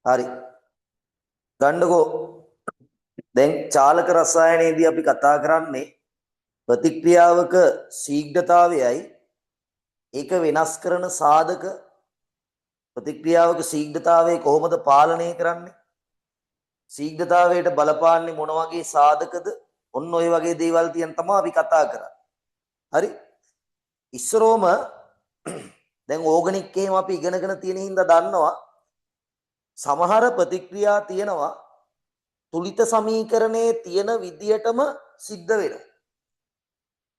හරි. ගන්නකෝ. දැන් චාලක රසායනයේදී අපි කතා කරන්නේ ප්‍රතික්‍රියාවක ශීඝ්‍රතාවයයි ඒක වෙනස් කරන සාධක. ප්‍රතික්‍රියාවක ශීඝ්‍රතාවය කොහොමද පාලනය කරන්නේ? ශීඝ්‍රතාවයට බලපාන්නේ මොන වගේ සාධකද? ඔන්න ඔය වගේ දේවල් තියන් තමයි අපි කතා කරන්නේ. හරි? ඉස්සරෝම දැන් ඕගනික් එහෙම අපි ඉගෙනගෙන තියෙන හින්දා දන්නවා සමහර ප්‍රතික්‍රියා තියෙනවා තුලිත සමීකරණයේ තියෙන විදියටම සිද්ධ වෙනවා.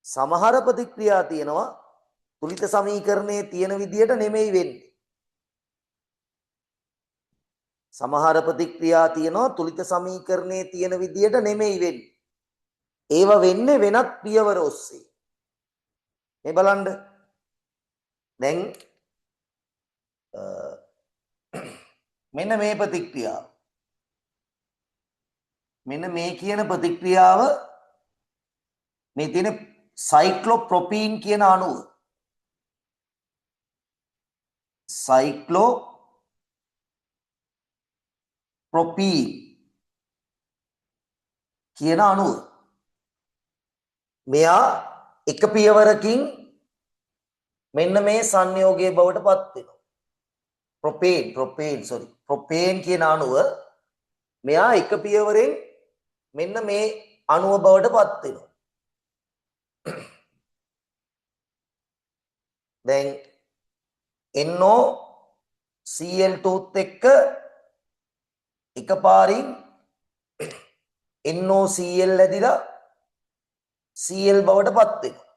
සමහර ප්‍රතික්‍රියා තියෙනවා තුලිත සමීකරණයේ තියෙන විදියට නෙමෙයි වෙන්නේ. සමහර ප්‍රතික්‍රියා තියෙනවා තුලිත සමීකරණයේ තියෙන විදියට නෙමෙයි වෙන්නේ. ඒව වෙන්නේ වෙනත් පියවර ඔස්සේ. මේ බලන්න. දැන් මෙන්න මේ ප්‍රතික්‍රියාව. මෙන්න මේ කියන ප්‍රතික්‍රියාව මේ තියෙන සයික්ලෝප්‍රොපීන් කියන අණුව. සයික්ලෝප්‍රොපීන් කියන අණුව. මෙයා එක පියවරකින් මෙන්න මේ සංයෝගයේ බවට පත් වෙනවා. ප්‍රොපේන් ප්‍රොපේන් සෝරි ප්‍රොපේන් කියන අණුව මෙයා එක පියවරෙන් මෙන්න මේ අණුව බවට පත් වෙනවා. දැන් NOCl2 එක්ක එකපාරින් NOCl ඇදිලා Cl බවට පත් වෙනවා.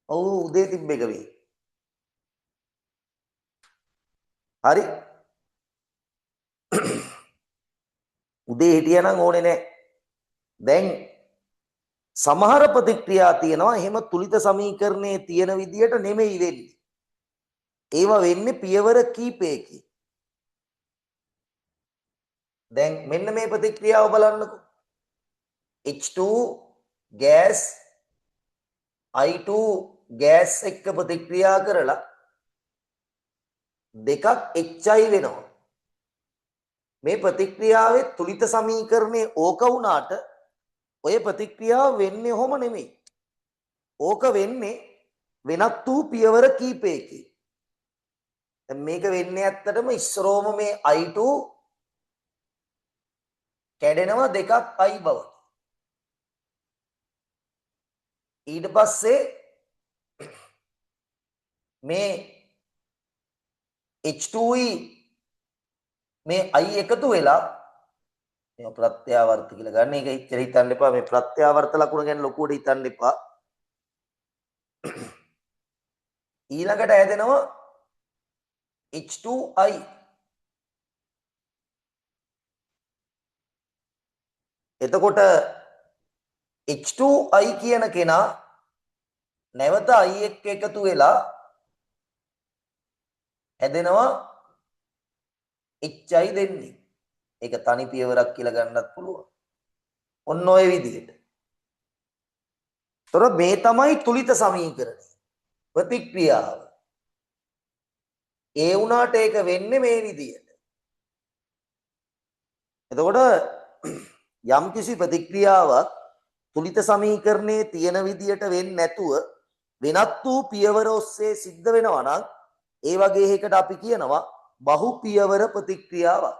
ඔව් උදේ තිබ්බ එක වේ. හරි. උදේ හිටියා නම් ඕනේ නෑ. දැන් සමහර ප්‍රතික්‍රියා තියෙනවා එහෙම තුලිත සමීකරණයේ තියෙන විදියට නෙමෙයි වෙන්නේ. ඒවා වෙන්නේ පියවර කීපයකින්. දැන් මෙන්න මේ ප්‍රතික්‍රියාව බලන්නකෝ. H2 gas I2 gas එක්ක ප්‍රතික්‍රියා කරලා දෙකක් HI වෙනවා. මේ ප්‍රතික්‍රියාවේ තුලිත සමීකරණයේ ඕක වුණාට ඔය ප්‍රතික්‍රියාව වෙන්නේ ඔහොම නෙමෙයි. ඕක වෙන්නේ වෙනත් වූ පියවර කීපයකින්. දැන් මේක වෙන්නේ ඇත්තටම ඉස්සරෝම මේ I2 කැඩෙනවා දෙකක් I බවට. ඊට පස්සේ මේ H2E මේ I එකතු වෙලා මේ ප්‍රත්‍යාවර්ත කියලා ගන්න. ඒක ඉච්චර හිතන්න එපා. මේ ප්‍රත්‍යාවර්ත ලකුණ ගැන ලොකුවට හිතන්න එපා. ඊළඟට ඇදෙනවා H2I. එතකොට H2I කියන කෙනා නැවත I එක්ක එකතු වෙලා හැදෙනවා HI දෙන්නේ. ඒක තනි පියවරක් කියලා ගන්නත් පුළුවන්. ඔන්න ඔය විදිහට. ඒතර මේ තමයි තුලිත සමීකරණය. ප්‍රතික්‍රියාව. ඒ වුණාට ඒක වෙන්නේ මේ විදිහට. එතකොට යම්කිසි ප්‍රතික්‍රියාවක් තුලිත සමීකරණයේ තියෙන විදියට වෙන්නේ නැතුව වෙනත් වූ පියවර ඔස්සේ සිද්ධ වෙනවා නම් ඒ වගේ එකකට අපි කියනවා බහු පියවර ප්‍රතික්‍රියාවක්.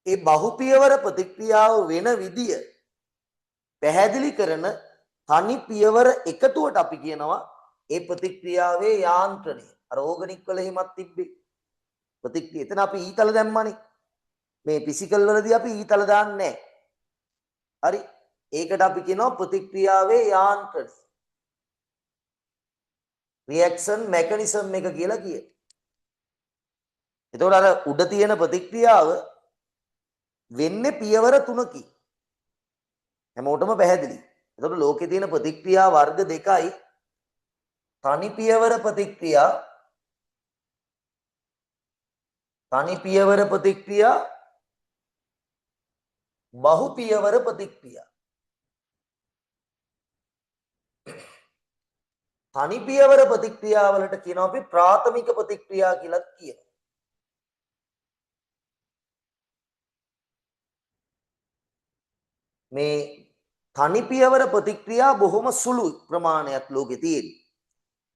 ඒ බහු පියවර ප්‍රතික්‍රියාව වෙන විදිය පැහැදිලි කරන තනි පියවර එකතුවට අපි කියනවා ඒ ප්‍රතික්‍රියාවේ යාන්ත්‍රණය. අර ඕගනික් වල එහෙමත් තිබ්බේ. ප්‍රතික්‍රිය. එතන අපි ඊතල දැම්මනේ. මේ ෆිසිකල් වලදී අපි ඊතල දාන්නේ නැහැ. හරි. ඒකට අපි කියනවා ප්‍රතික්‍රියාවේ යාන්ත්‍රණය. රියැක්ෂන් මෙකැනිසම් එක කියලා කියනවා. එතකොට අර උඩ තියෙන ප්‍රතික්‍රියාව වෙන්නේ පියවර තුනකින්. හැමෝටම පැහැදිලි. එතකොට ලෝකේ තියෙන ප්‍රතික්‍රියා වර්ග දෙකයි. තනි පියවර ප්‍රතික්‍රියා, තනි පියවර ප්‍රතික්‍රියා, බහු පියවර ප්‍රතික්‍රියා. තනි පියවර ප්‍රතික්‍රියාවලට කියනවා අපි ප්‍රාථමික ප්‍රතික්‍රියා කියලාත් කියනවා. මේ තනි පියවර ප්‍රතික්‍රියා බොහොම සුළු ප්‍රමාණයක් ලෝකේ තියෙන්නේ.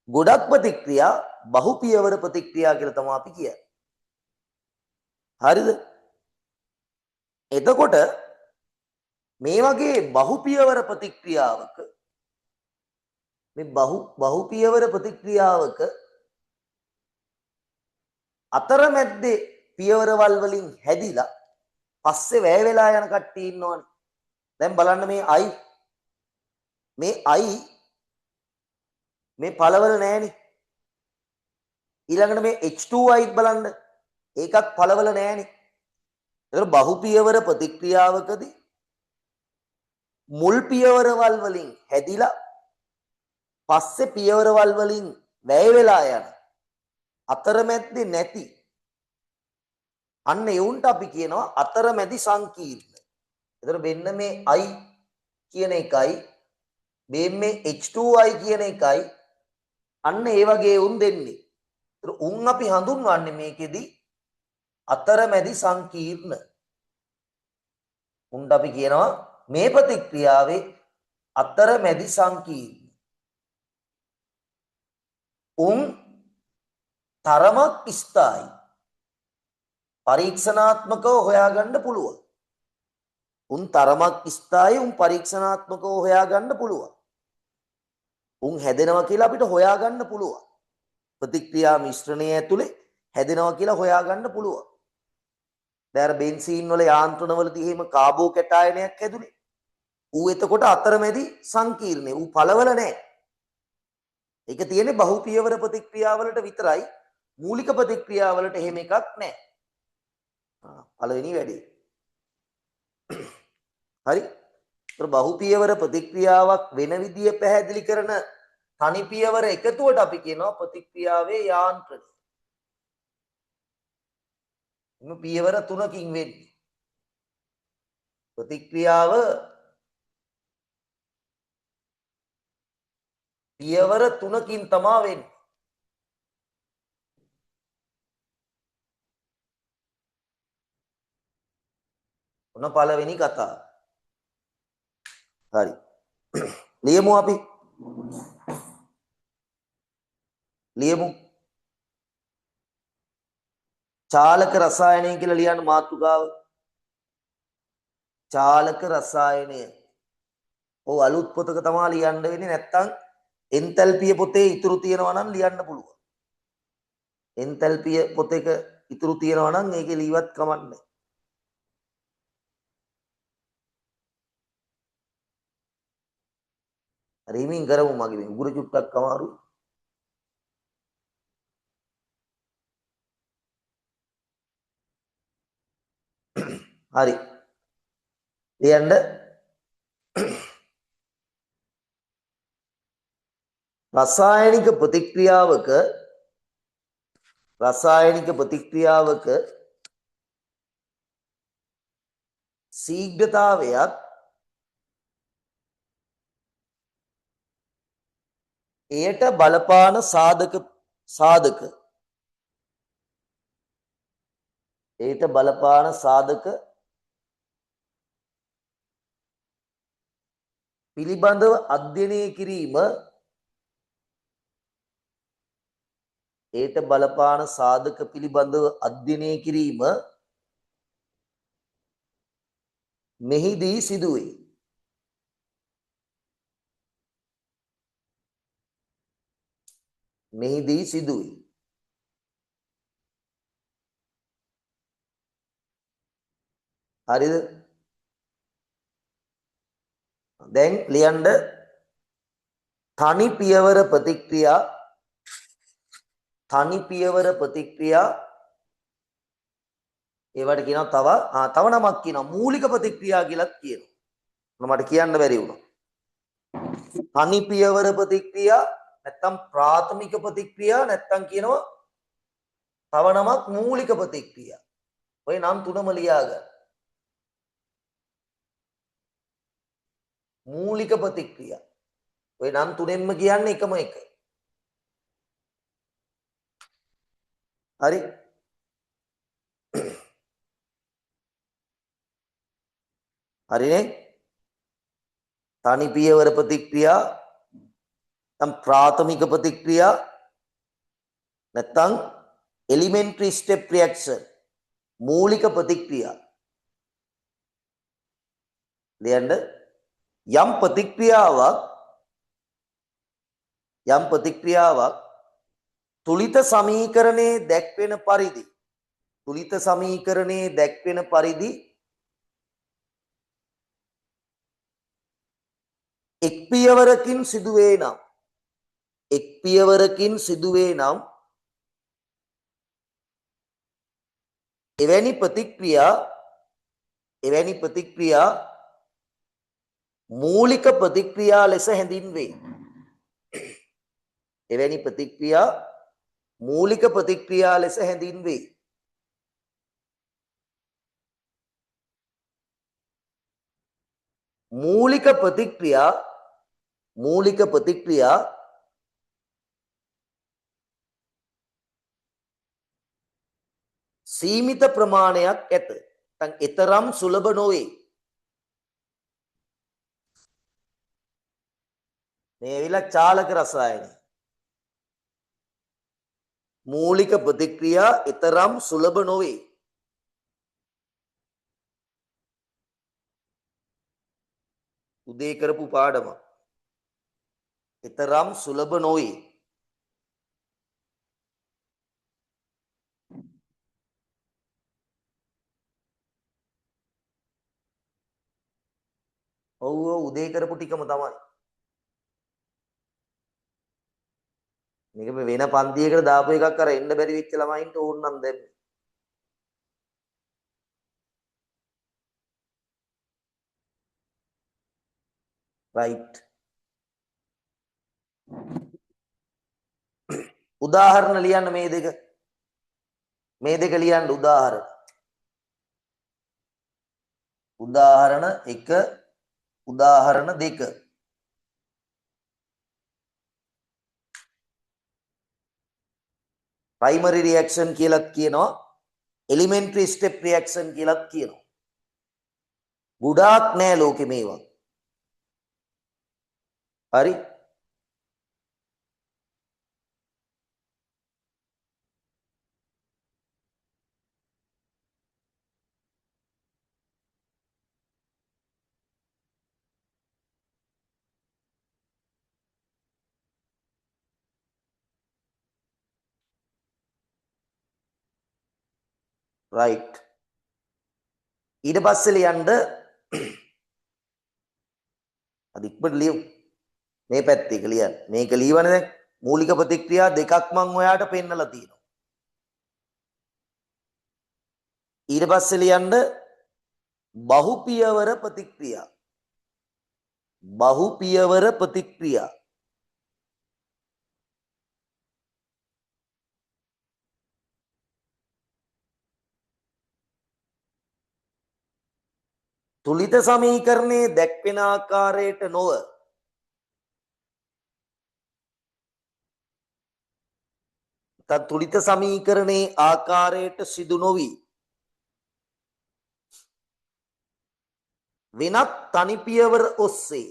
ගොඩක් ප්‍රතික්‍රියා බහු පියවර ප්‍රතික්‍රියා කියලා තමයි අපි කියන්නේ. හරිද? එතකොට මේ වගේ බහු පියවර ප්‍රතික්‍රියාවක මේ බහු පියවර ප්‍රතික්‍රියාවක අතරමැද්දේ පියවරවල් වලින් හැදිලා පස්සේ වැය වෙලා යන කට්ටිය ඉන්නවනේ. දැන් බලන්න මේ I මේ පළවල නෑනේ. ඊළඟට මේ H2I බලන්න, ඒකත් පළවල නෑනේ. ඒතර බහු පියවර ප්‍රතික්‍රියාවකදී මුල් පියවරවල් වලින් හැදිලා පස්සේ පියවරවල් වලින් වැය වෙලා යන අතරමැද්දේ නැති අන්න ඒ උන්ට අපි කියනවා අතරමැදි සංකීර්ණ. ඒතර මෙන්න මේ I කියන එකයි මේ H2I කියන එකයි අන්න ඒ වගේ උන් දෙන්නේ. ඒතර උන් අපි හඳුන්වන්නේ මේකෙදි අතරමැදි සංකීර්ණ. උන්ට අපි කියනවා මේ ප්‍රතික්‍රියාවේ අතරමැදි සංකීර්ණ. උන් තරමක් ස්ථායි. පරීක්ෂණාත්මකව හොයාගන්න පුළුවන්. උන් තරමක් ස්ථායි, උන් පරීක්ෂණාත්මකව හොයාගන්න පුළුවන්. උන් හැදෙනවා කියලා අපිට හොයාගන්න පුළුවන්. ප්‍රතික්‍රියා මිශ්‍රණය ඇතුලේ හැදෙනවා කියලා හොයාගන්න පුළුවන්. දැන් අර බෙන්සීන් වල යාන්ත්‍රණවලදී එහෙම කාබෝ කැටායනයක් හැදුනේ. ඌ එතකොට අතරමැදි සංකීර්ණේ. ඌ පළවල නෑ. ඒක තියෙන්නේ බහු පියවර ප්‍රතික්‍රියාවලට විතරයි. මූලික ප්‍රතික්‍රියාවලට එහෙම එකක් නෑ. පළවෙනි වැඩේ. හරි. ඒතර බහු පියවර ප්‍රතික්‍රියාවක් වෙන විදිය පැහැදිලි කරන තනි පියවර එකතුවට අපි කියනවා ප්‍රතික්‍රියාවේ යාන්ත්‍රණය. මේ පියවර තුනකින් වෙන්නේ. ප්‍රතික්‍රියාව පියවර තුනකින් තමා වෙන්නේ. ඔන්න පළවෙනි කතාව. හරි. ලියමු අපි. ලියමු. චාලක රසායනය කියලා ලියන්න මාතෘකාව. චාලක රසායනය. ඔව් අලුත් පොතක තමා ලියන්න වෙන්නේ, නැත්තම් එන්තල්පිය පොතේ ඉතුරු තියෙනවා නම් ලියන්න පුළුවන්. එන්තල්පිය පොතේක ඉතුරු තියෙනවා නම් ඒකේ ලියවත් කමන්නේ. හරි හිමින් කරමු, මගේ මේ උගුර චුට්ටක් අමාරුයි. හරි. ලියන්න. රසායනික ප්‍රතික්‍රියාවක ශීඝ්‍රතාවයත් එයට බලපාන සාධක එයට බලපාන සාධක පිළිබඳව අධ්‍යයනය කිරීම එයට බලපාන සාධක පිළිබඳව අධ්‍යයනය කිරීම මෙහිදී සිදුවේ. මෙහිදී සිදුවේ. හරිද? දැන් ලියන්න තනි පියවර ප්‍රතික්‍රියා තනි පියවර ප්‍රතික්‍රියා ඒවට කියනවා තව තව නමක් කියනවා මූලික ප්‍රතික්‍රියා කියලාත් කියනවා. මට කියන්න බැරි වුණා. තනි පියවර ප්‍රතික්‍රියා නැත්තම් ප්‍රාථමික ප්‍රතික්‍රියා නැත්තම් කියනවා තව නමක් මූලික ප්‍රතික්‍රියා. ඔය නම් තුනම ලියා ගන්න. මූලික ප්‍රතික්‍රියා. ඔය නම් තුනෙන්ම කියන්නේ එකම එක. හරි. හරිනේ? තනි පියවර ප්‍රතික්‍රියා නැත්නම් ප්‍රාථමික ප්‍රතික්‍රියා නැත්නම් එලිමෙන්ටරි ස්ටෙප් රියැක්ෂන්, මූලික ප්‍රතික්‍රියා ලියන්න. යම් ප්‍රතික්‍රියාවක්, යම් ප්‍රතික්‍රියාවක් තුලිත සමීකරණයේ දැක්වෙන පරිදි, තුලිත සමීකරණයේ දැක්වෙන පරිදි එක් පියවරකින් සිදුවේ නම්, එක් පියවරකින් සිදුවේ නම් එවැනි ප්‍රතික්‍රියා, එවැනි ප්‍රතික්‍රියා මූලික ප්‍රතික්‍රියා ලෙස හැඳින්වේ. එවැනි ප්‍රතික්‍රියා මූලික ප්‍රතික්‍රියා ලෙස හැඳින්වේ. මූලික ප්‍රතික්‍රියා, මූලික ප්‍රතික්‍රියා සීමිත ප්‍රමාණයක් ඇත. නැත්නම් එතරම් සුලභ නොවේ. මේ ඇවිල්ලා චාලක රසායනය. මූලික ප්‍රතික්‍රියා එතරම් සුලභ නොවේ. උදේ කරපු පාඩම. එතරම් සුලභ නොවේ. ඔව් ඔව්, උදේ කරපු ටිකම තමයි. මේක මේ වෙන පන්තියකට දාපු එකක්, අර එන්න බැරි වෙච්ච ළමයින්ට ඕන නම් දැන්. රයිට්. උදාහරණ ලියන්න මේ දෙක. මේ දෙක ලියන්න උදාහරණ. උදාහරණ 1, උදාහරණ 2. ප්‍රයිමරි රියැක්ෂන් කියලත් කියනවා, එලිමෙන්ටරි ස්ටෙප් රියැක්ෂන් කියලත් කියනවා. ගොඩාක් නෑ ලෝකෙ මේවා. හරි. රයිට්. ඊට පස්සේ ලියන්න, අද ඉක්මනට ලියමු. මේ පැත්තේ එක ලියන්න. මේක ලියවනේ දැන්. මූලික ප්‍රතික්‍රියා දෙකක් මං ඔයාට පෙන්නලා තියෙනවා. ඊට පස්සේ ලියන්න බහුපියවර ප්‍රතික්‍රියා. බහුපියවර ප්‍රතික්‍රියා. තුලිත සමීකරණයේ දැක්වෙන ආකාරයට නොව තුලිත සමීකරණයේ ආකාරයට සිදු නොවී වෙනත් තනි පියවර ඔස්සේ,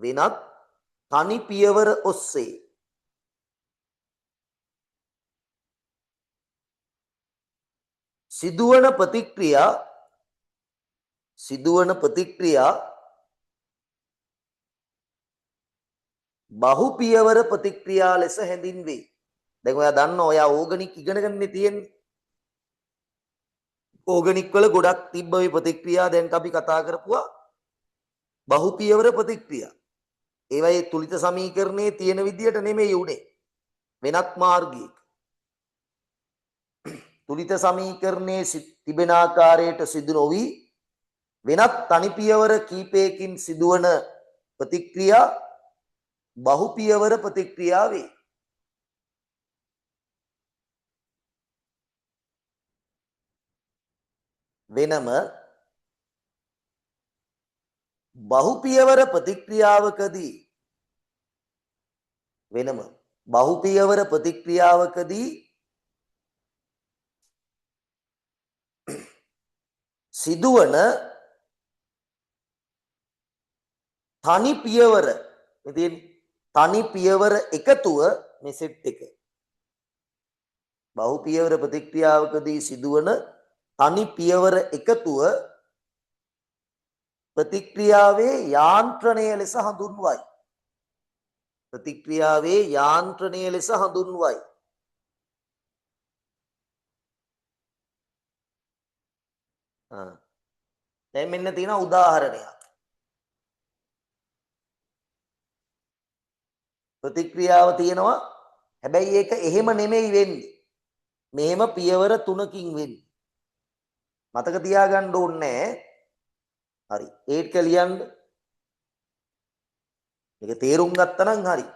වෙනත් තනි පියවර ඔස්සේ සිදුවන ප්‍රතික්‍රියා, සිදුවන ප්‍රතික්‍රියා බහු පියවර ප්‍රතික්‍රියා ලෙස හැඳින්වේ. දැන් ඔයා දන්නවා, ඔයා ඕගනික් ඉගෙනගන්නේ තියෙන්නේ. ඕගනික් වල ගොඩක් තිබ්බ මේ ප්‍රතික්‍රියා දැන් අපි කතා කරපුවා බහු පියවර ප්‍රතික්‍රියා. ඒවයේ තුලිත සමීකරණයේ තියෙන විදියට නෙමෙයි උනේ. වෙනත් මාර්ගයක. තුලිත සමීකරණයේ තිබෙන ආකාරයට සිදු නොවි වෙනත් තනි පියවර කීපයකින් සිදුවන ප්‍රතික්‍රියා බහු පියවර ප්‍රතික්‍රියා වේ. වෙනම බහු පියවර ප්‍රතික්‍රියාවකදී, වෙනම බහු පියවර ප්‍රතික්‍රියාවකදී සිදුවන තනි පියවර, ඉතින් තනි පියවර එකතුව මේ සෙට් එක. බහු පියවර ප්‍රතික්‍රියාවකදී සිදුවන තනි පියවර එකතුව ප්‍රතික්‍රියාවේ යාන්ත්‍රණය ලෙස හඳුන්වයි. ප්‍රතික්‍රියාවේ යාන්ත්‍රණය ලෙස හඳුන්වයි. දැන් මෙන්න තියෙන උදාහරණයක්. ප්‍රතික්‍රියාව තියෙනවා. හැබැයි ඒක එහෙම නෙමෙයි වෙන්නේ. මෙහෙම පියවර තුනකින් වෙන්නේ. මතක තියාගන්න ඕනේ නෑ. හරි. ඒක ලියන්න. මේක තේරුම් ගත්තා නම් හරි.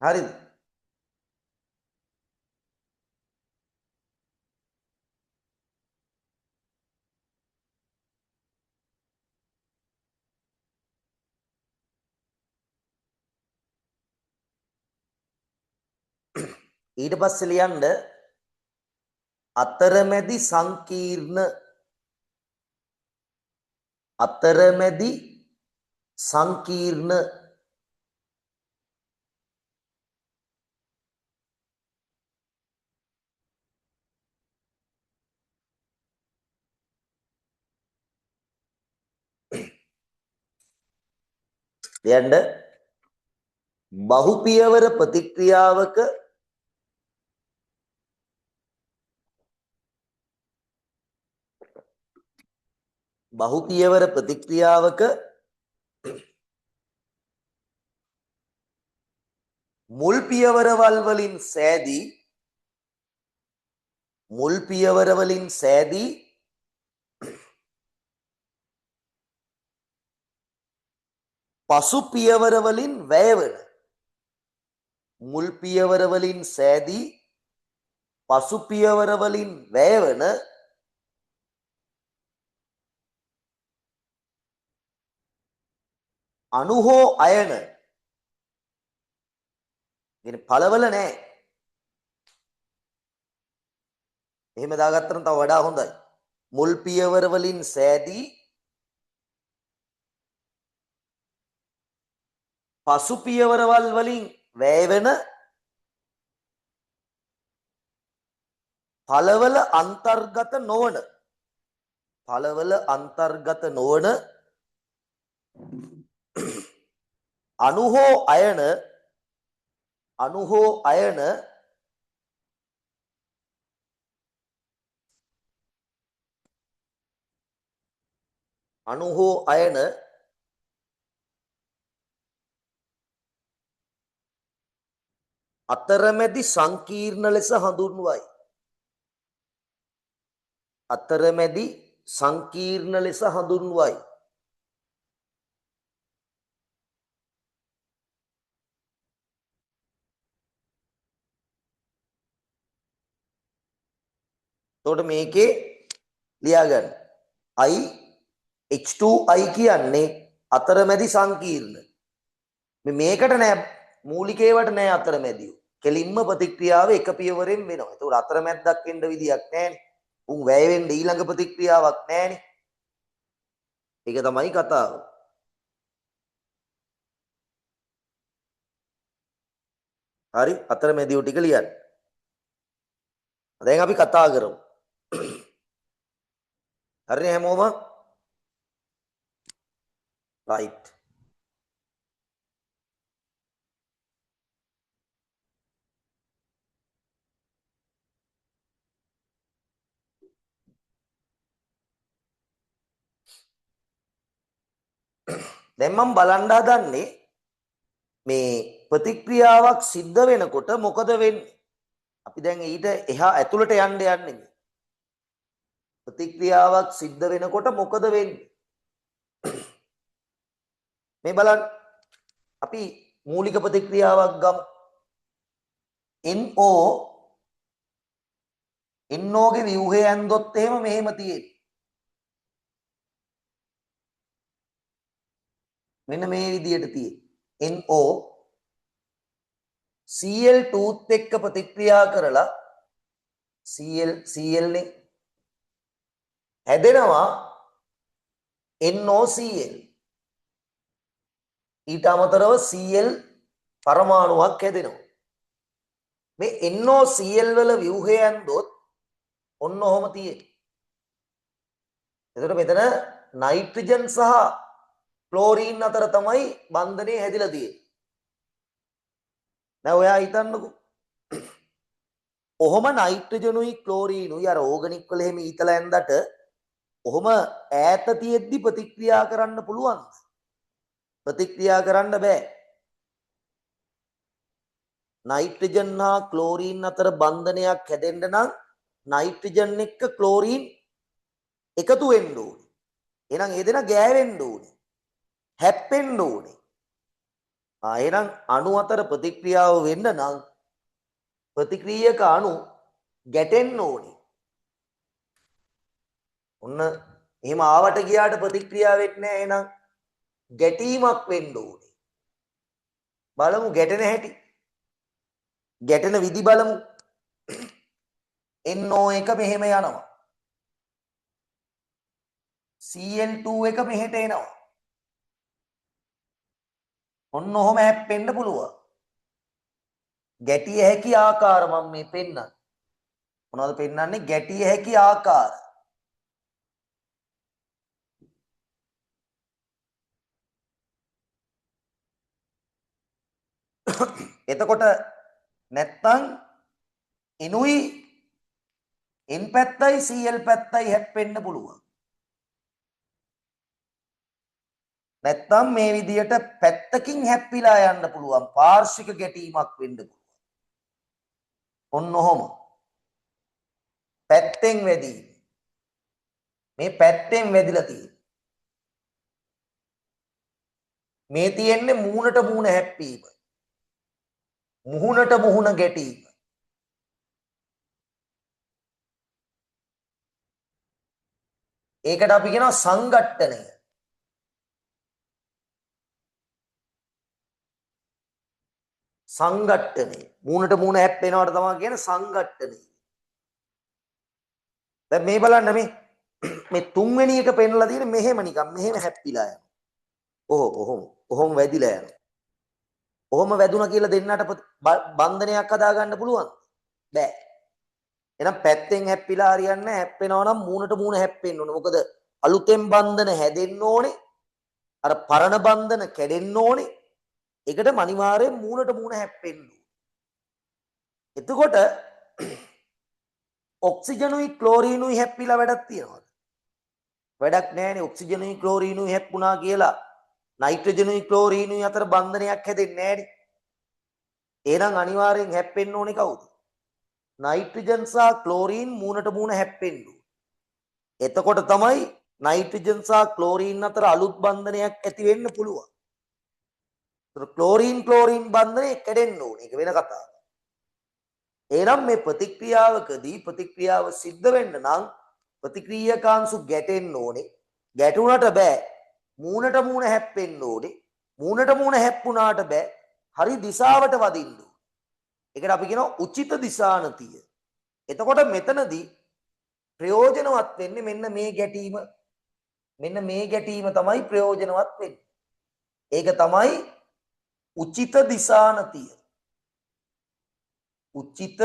හරිද? ඊට පස්සේ ලියන්න අතරමැදි සංකීර්ණ, අතරමැදි සංකීර්ණ ලියන්න බහු පියවර ප්‍රතික්‍රියාවක බහු පියවර ප්‍රතික්‍රියාවක මුල් පියවරවල් වලින් සෑදී, මුල් පියවර වලින් සෑදී පසු පියවර වලින් වැයවන, මුල් පියවර වලින් සෑදී පසු පියවර වලින් වැයවන අණු හෝ අයන, ඉතින් පළවල නෑ, එහෙම දාගත්තම තව වඩා හොඳයි. මුල් පියවර වලින් සෑදී පසු පියවරවල් වලින් වැයවෙන පළවල අන්තර්ගත නොවන, පළවල අන්තර්ගත නොවන අණු හෝ අයන, අණු හෝ අයන අණු හෝ අයන අතරමැදි සංකීර්ණ ලෙස හඳුන්වයි. අතරමැදි සංකීර්ණ ලෙස හඳුන්වයි. එතකොට මේකේ ලියාගන්න I H2I කියන්නේ අතරමැදි සංකීර්ණ. මේකට නෑ, මූලික ඒවට නෑ අතරමැදියෝ. කෙලින්ම ප්‍රතික්‍රියාව එක පියවරෙන් වෙනවා. ඒතකොට අතරමැද්දක් වෙන්න විදියක් නෑනේ. උන් වැය වෙන්න ඊළඟ ප්‍රතික්‍රියාවක් නෑනේ. ඒක තමයි කතාව. හරි, අතරමැදියෝ ටික ලියන්න. දැන් අපි කතා කරමු. හරිනේ හැමෝම? රයිට්. දැන් මම බලන්න හදන්නේ මේ ප්‍රතික්‍රියාවක් සිද්ධ වෙනකොට මොකද වෙන්නේ? අපි දැන් ඊට එහා ඇතුළට යන්න යන්නේ. ප්‍රතික්‍රියාවක් සිද්ධ වෙනකොට මොකද වෙන්නේ? මේ බලන්න, අපි මූලික ප්‍රතික්‍රියාවක් ගමු. NO NO ගේ ව්‍යුහය ඇන්දොත් එහෙම මෙහෙම තියෙන්නේ. මෙන්න මේ විදියට තියෙන්නේ. NO Cl2 එක්ක ප්‍රතික්‍රියා කරලා Cl නේ හැදෙනවා NOCl. ඊට අමතරව Cl පරමාණුවක් හැදෙනවා. මේ NOCl වල ව්‍යුහය ඇන්දොත් ඔන්න ඔහොම තියෙන්නේ. එතකොට මෙතන නයිට්‍රජන් සහ ක්ලෝරීන් අතර තමයි බන්ධනය හැදිලා තියෙන්නේ. දැන් ඔයා හිතන්නකෝ, ඔහොම නයිට්‍රජනුයි ක්ලෝරීනුයි අර ඕගනික් වල එහෙම ඊතල ඇන්දට ඔහොම ඈත තියෙද්දි ප්‍රතික්‍රියා කරන්න පුළුවන්ද? ප්‍රතික්‍රියා කරන්න බෑ. නයිට්‍රජන් හා ක්ලෝරීන් අතර බන්ධනයක් හැදෙන්න නම් නයිට්‍රජන් එක්ක ක්ලෝරීන් එකතු වෙන්න ඕනේ. එහෙනම් ඒ දෙනා ගෑවෙන්න ඕනේ. හැප්පෙන්න ඕනේ. එහෙනම් අණු අතර ප්‍රතික්‍රියාව වෙන්න නම් ප්‍රතික්‍රියක අණු ගැටෙන්න ඕනේ. ඔන්න එහෙම ආවට ගියාට ප්‍රතික්‍රියා වෙන්නේ නැහැ. එහෙනම් ගැටීමක් වෙන්න ඕනේ. බලමු ගැටෙන හැටි. ගැටෙන විදි බලමු. NO එක මෙහෙම යනවා. Cl2 එක මෙහෙට එනවා. ඔන්න ඔහොම හැප්පෙන්න පුළුවන්. ගැටිය හැකි ආකාර මම මේ පෙන්නන්නේ. මොනවද පෙන්නන්නේ? ගැටිය හැකි ආකාර. එතකොට නැත්තම් එනුයි N පැත්තයි Cl පැත්තයි හැප්පෙන්න පුළුවන්. නැත්තම් මේ විදියට පැත්තකින් හැප්පිලා යන්න පුළුවන්. පාර්ශ්වික ගැටීමක් වෙන්න පුළුවන්. ඔන්න ඔහොම පැත්තෙන් වැදීම. මේ පැත්තෙන් වැදිලා තියෙන්නේ. මේ තියෙන්නේ මූණට මූණ හැප්පීම. මුහුණට මුහුණ ගැටීම. ඒකට අපි කියනවා සංඝට්ටනය. සංඝට්ටනය. මූණට මූණ හැප්පෙනවට තමයි කියන්නේ සංඝට්ටනය. දැන් මේ බලන්න, මේ මේ තුන්වෙනි එක පෙන්නලා තියෙන්නේ මෙහෙම නිකන් මෙහෙම හැප්පිලා යනවා. ඔහොම ඔහොම ඔහොම වැදිලා යනවා. ඔහොම වැදුනා කියලා දෙන්නට බන්ධනයක් හදා ගන්න පුළුවන්? බෑ. එහෙනම් පැත්තෙන් හැප්පිලා හරියන්නේ නැහැ. හැප්පෙනවා නම් මූණට මූණ හැප්පෙන්න ඕනේ. මොකද අලුතෙන් බන්ධන හැදෙන්න ඕනේ. අර පරණ බන්ධන කැඩෙන්න ඕනේ. ඒකට අනිවාර්යෙන් මූණට මූණ හැප්පෙන්න ඕනේ. එතකොට ඔක්සිජනුයි ක්ලෝරීනුයි හැප්පිලා වැඩක් තියනවද? වැඩක් නෑනේ. ඔක්සිජනුයි ක්ලෝරීනුයි හැප්පුණා කියලා නයිට්‍රජනුයි ක්ලෝරීනුයි අතර බන්ධනයක් හැදෙන්නේ නෑනේ. එහෙනම් අනිවාර්යෙන් හැප්පෙන්න ඕනේ කවුද? නයිට්‍රජන් සහ ක්ලෝරීන් මූණට මූණ හැප්පෙන්න ඕනේ. එතකොට තමයි නයිට්‍රජන් සහ ක්ලෝරීන් අතර අලුත් බන්ධනයක් ඇති වෙන්න පුළුවන්. ඒතර ක්ලෝරීන් ක්ලෝරීන් බන්ධනය කැඩෙන්න ඕනේ. ඒක වෙන කතාවක්. එහෙනම් මේ ප්‍රතික්‍රියාවකදී ප්‍රතික්‍රියාව සිද්ධ වෙන්න නම් ප්‍රතික්‍රියකාංශු ගැටෙන්න ඕනේ. ගැටුණට බෑ. මූණට මූණ හැප්පෙන්න ඕනේ. මූණට මූණ හැප්පුණාට බෑ. හරි දිශාවට වදින්න ඕනේ. ඒකට අපි කියනවා උචිත දිශානතිය. එතකොට මෙතනදී ප්‍රයෝජනවත් වෙන්නේ මෙන්න මේ ගැටීම. මෙන්න මේ ගැටීම තමයි ප්‍රයෝජනවත් වෙන්නේ. ඒක තමයි උචිත දිශානතිය. උචිත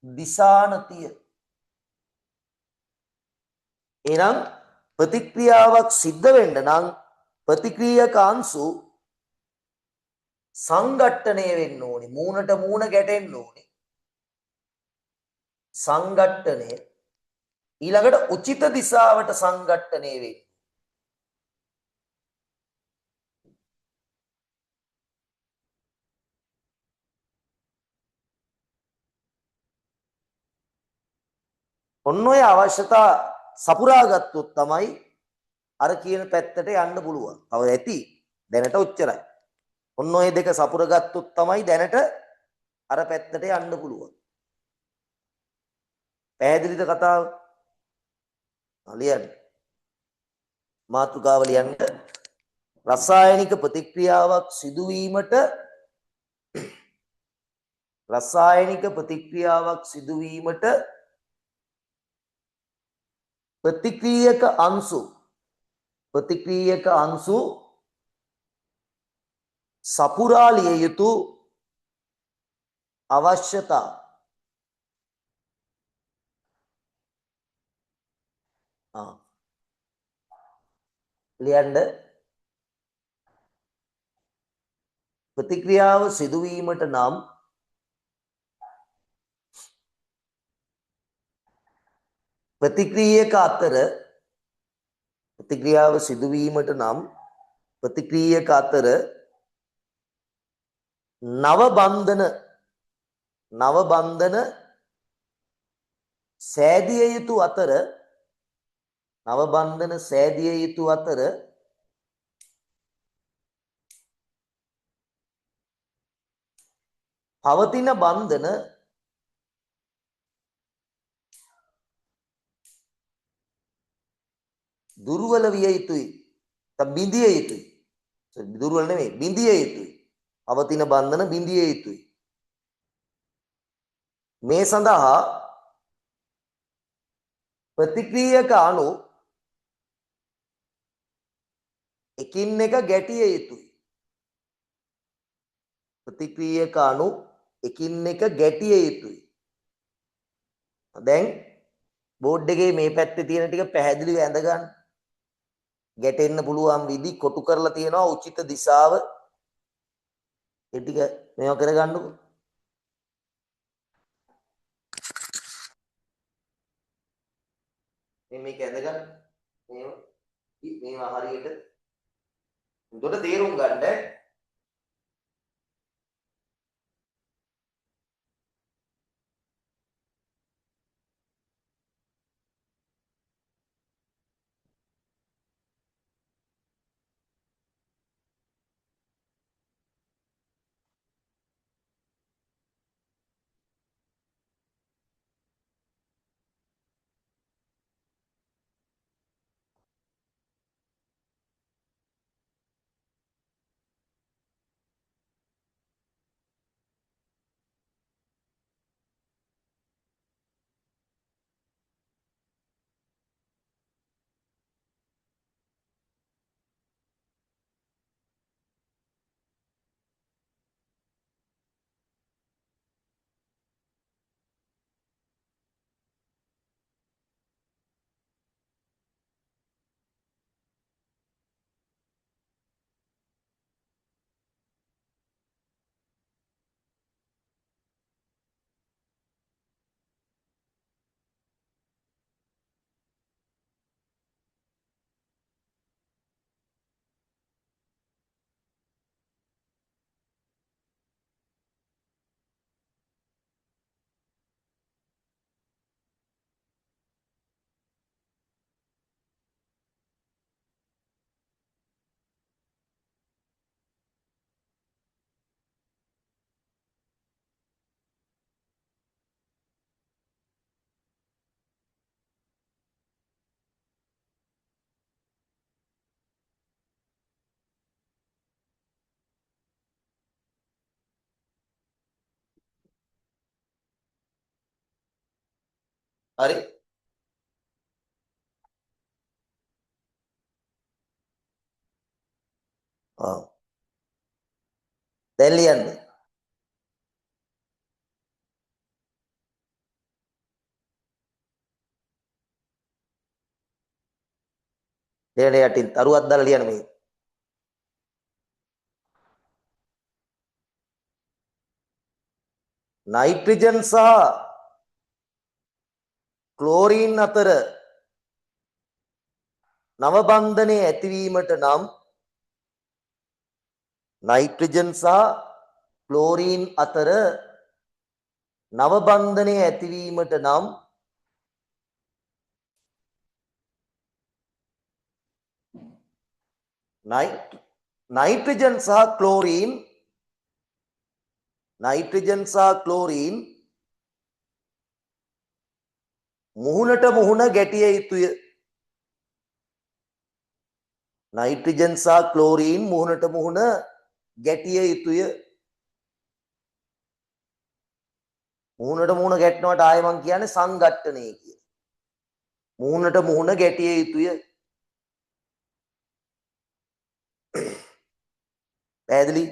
දිශානතිය. එහෙනම් ප්‍රතික්‍රියාවක් සිද්ධ වෙන්න නම් ප්‍රතික්‍රියක අංශු සංඝට්ටණය වෙන්න ඕනේ. මූණට මූණ ගැටෙන්න ඕනේ. සංඝට්ටණය. ඊළඟට උචිත දිශාවට සංඝට්ටණය වෙන්න. ඔන්න ඔය අවශ්‍යතා සපුරා ගත්තොත් තමයි අර කියන පැත්තට යන්න පුළුවන්. තව ඇති. දැනට ඔච්චරයි. ඔන්න ඔය දෙක සපුර ගත්තොත් තමයි දැනට අර පැත්තට යන්න පුළුවන්. පැහැදිලිද කතාව? ලියන්න. මාතෘකාව ලියන්න. රසායනික ප්‍රතික්‍රියාවක් සිදුවීමට රසායනික ප්‍රතික්‍රියාවක් සිදුවීමට ප්‍රතික්‍රියක අංශු ප්‍රතික්‍රියක අංශු සපුරා ලිය යුතු අවශ්‍යතා. ලියන්න. ප්‍රතික්‍රියාව සිදුවීමට නම් ප්‍රතික්‍රියක අතර ප්‍රතික්‍රියාව සිදුවීමට නම් ප්‍රතික්‍රියක අතර නව බන්ධන සෑදිය යුතු අතර නව බන්ධන සෑදිය යුතු අතර පවතින බන්ධන දුර්වල විය යුතුයි. බිඳිය යුතුයි. දුර්වල නෙමෙයි, බිඳිය යුතුයි. පවතින බන්ධන බිඳිය යුතුයි. මේ සඳහා ප්‍රතික්‍රියක අණු එකින් එක ගැටිය යුතුයි. ප්‍රතික්‍රියක අණු එකින් එක ගැටිය යුතුයි. දැන් බෝඩ් එකේ මේ පැත්තේ තියෙන ටික පැහැදිලිව ඇඳ ගන්න. ගැටෙන්න පුළුවන් විදි කොටු කරලා තියෙනවා උචිත දිශාව. ඒ ටික මේවා කරගන්නකො. මේක ඇඳ ගන්න. මේවා හරියට හොඳට තේරුම් ගන්න. හරි. ඔව්. දැන් ලියන්න. ලියන යටින් තරුවක් දාලා ලියන්න මේ. නයිට්‍රජන් සහ ක්ලෝරීන් අතර නව බන්ධනය ඇතිවීමට නම් නයිට්‍රජන් සහ ක්ලෝරීන් අතර නව බන්ධනය ඇතිවීමට නම් නයිට්‍රජන් සහ ක්ලෝරීන්, නයිට්‍රජන් සහ ක්ලෝරීන් මුහුණට මුහුණ ගැටිය යුතුය. නයිට්‍රජන් සහ ක්ලෝරීන් මුහුණට මුහුණ ගැටිය යුතුය. මුහුණට මුහුණ ගැටෙනවට ආයෙ මං කියන්නේ සංඝට්ටනය කියලා. මුහුණට මුහුණ ගැටිය යුතුය. පැහැදිලි?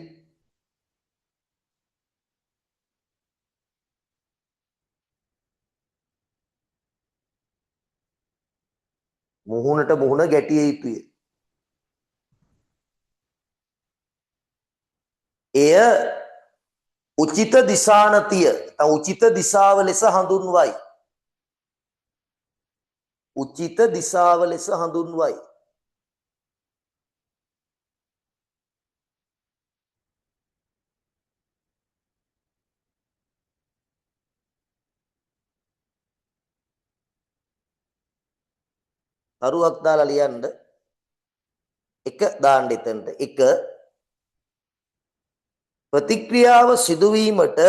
මුහුණට මුහුණ ගැටිය යුතුය. එය උචිත දිශානතිය, නැත්නම් උචිත දිශාව ලෙස හඳුන්වයි. උචිත දිශාව ලෙස හඳුන්වයි. තරුවක් දාලා ලියන්න. එක දාන්න එතනට. එක, ප්‍රතික්‍රියාව සිදුවීමට